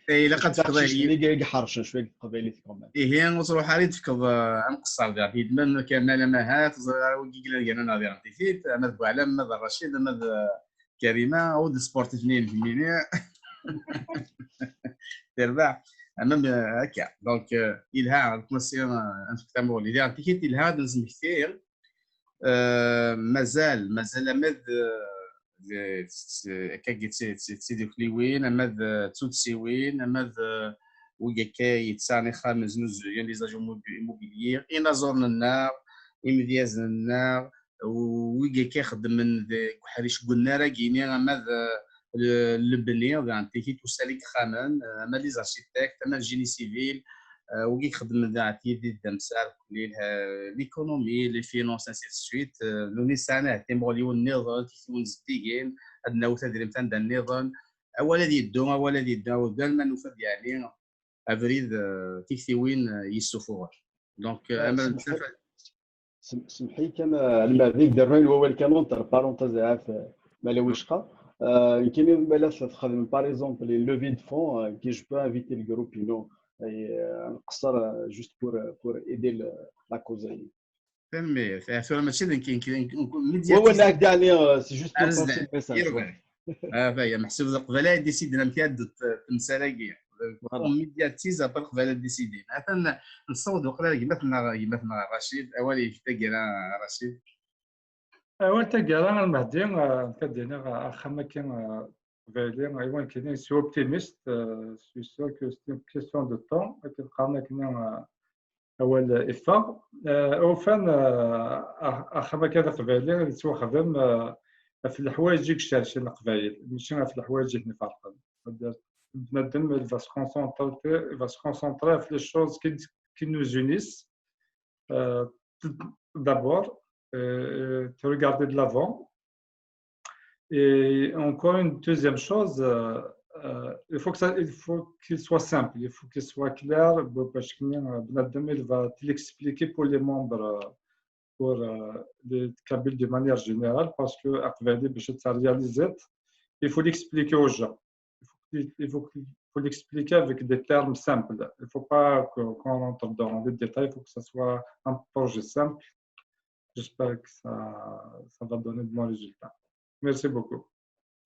ilaq ad tefkeḍ taqcict-nni i iḥercen cwiya deg teqbaylit quand même. Ihi, ur ttruḥ ara i d-tefkeḍ, eh, amqeṣṣer diɣ, tiyedman n Kamal ama ha, teẓriḍ ara wigi yellan gar-aneɣ diɣ n tikit, ama d Buɛlam, ama d Racid, ama d Karima, ou d sportif-nni n kemmini. Terbeḥ. Ama, eh, akka. Donc, eh, yelha, ad nefk tamuɣli. Diɣ n tikit yelha ad nesmekti, eh, mazal, mazal ama d, eh, d, d, akkagi d ti-, d ti-, d tidukliwin, ama d, eh, d tuddsiwin, ama d, eh, wigi akka yettasɛan ixxamen znuzuyen, les agents immobi-, immobiliers, inaẓuren-nneɣ, imedyazen-nneɣ, wigi akka ixeddmen deg uḥric n unnar-agi-ni, ama d, eh, le-, lebni, d tikit usali n yixxamen, eh, ama les architectes, ama le génie civil, Wigi ixeddmen da, Tidi Damsar, Kulil, l'économie, les finances, ainsi de suite. Nuni sɛan ahat timuɣliwin nniḍen, tiktiwin zeddigin, ad nawi tadrimt anda nniḍen. Awal ad yeddu, awal ad yeddu, awal ma nufa-d yeɛni abrid, tiktiwin yessufuɣen. Donc, amar semḥ-iyi kan, Lmehdi, deg-d rran wawal kan, entre parenthèses, ahat, ma la wicqa. Nekkini ma la txedmem, par exemple, une levée de fonds, que je peux inviter le groupe, inu, nqeṣṣer, juste pour, pour aider la cause. Tanemmirt. Tura mačči d nekk, nekk, nekk, médiateur. Wawal, c'est juste pour passer le message. Ata ya, meḥsub d Leqbayel ay d-isidin amek ad d-, temsal-agi. Voilà. Médiatise, après Leqbayel ad d-isidin. Atan nessaweḍ weqla gma-tneɣ, gma-tneɣ Racid, awal-ik taggara, Racid. Awal taggara, a Lmehdi, nekk ad d-iniɣ axxam-agi, Leqbayel, iwan kini, je suis optimiste, je suis sûr que c'est une question de temps, akken qqaren akken, awal iffeɣ. Ufan, axxam-agi d aqbayli yettwaxdem ɣef leḥwayeǧ i icercen Leqbayel, mačči ɣef leḥwayeǧ i ten-iferqen. Bnadem, il va se concentrer, il va se concentrer ɣef les choses qui, qui nous unissent. D'abord, tu regardes de l'avant. Et encore une deuxième chose, il faut que ça, il faut qu'il soit simple, il faut qu'il soit clair. Parce que, euh, بنادم, il va te l'expliquer pour les membres, pour, euh, les Kabyles de manière générale, parce que aqbayli, باش réaliser, il faut l'expliquer aux gens. Il faut, il faut, il faut l'expliquer avec des termes simples. Il ne faut pas que, qu'on rentre dans les détails, il faut que ce soit un projet simple. J'espère que ça, ça va donner de bons résultats. Merci beaucoup.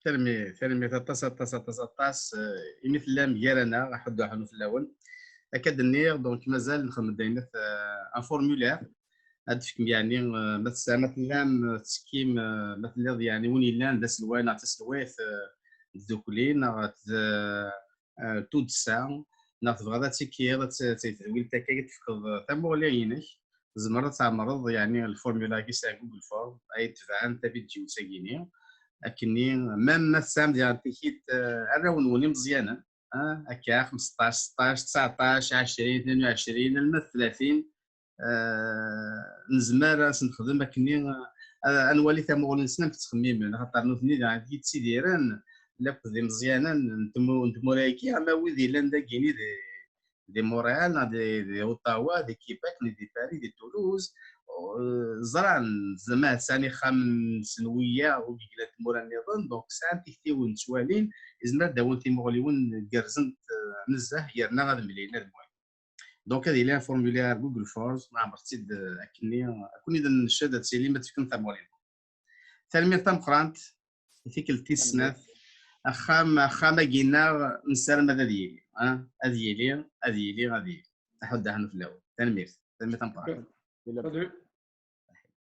Tanemmirt, tanemmirt aṭas, aṭas, aṭas, aṭas, imi tellam gar-aneɣ, aḥuddu aḥunnu fell-awen. Akka d-nniɣ, donc, mazal nxeddem-d ayen, un formulaire, ad d-tefkem, yeɛni, ma tesɛam, ma tellam tettekkim, ma telliḍ, yeɛni, win yellan d aselway neɣ d taselwayt, tdukli neɣ d tuddsa, neɣ tebɣiḍ ad tekkiḍ, ad tedwilt akka, ad tefkeḍ tamuɣli-inek, tzemreḍ ad tɛemmreḍ, yeɛni, lformula-agi s Google Form, ay tebɛen tabidyut-agi-ni. Akkenni, même ma tesɛam diɣen tikit, arraw-nwen imeẓyanen, akka, xmesṭac, seṭṭac, tseɛṭac, ɛecrin, tnin u ɛecrin, alma d tlatin, nezmer ad sen-nexdem akkenni, ad nwali tamuɣli-nsen amek ttxemmimen, axaṭer nutni diɣen yettidiren lakked imeẓyanen n tmu-, n tmura-agi, ama wid yellan dagini di, di Montréal, neɣ di, di Ottawa, di Québec, neɣ di Paris, di Toulouse, ẓran, zama sɛan ixxamen-nsen wiyaḍ, ur yellan tmura nniḍen, donc sɛan tiktiwin ttwalin, izmer ad d-awin timuɣliwin gerrzent nezzeh, yerna ad mlilen, ad mwalen. Donc, ad yili un formulaire Google Forms, nɛemmer-tt-id, euh, akkenni, akkenni d-nnecc ad tilim ad tefkem tamuɣli. Tanemmirt tameqqrant, i tikkelt tis snat, axxam, axxam-agi-nneɣ nessaram ad, ad yili, ah, ad yili, ad yili, ad yili. Aḥuddu aḥunnu fell-awen. Tanemmirt, tanemmirt tameqqrant. Salut.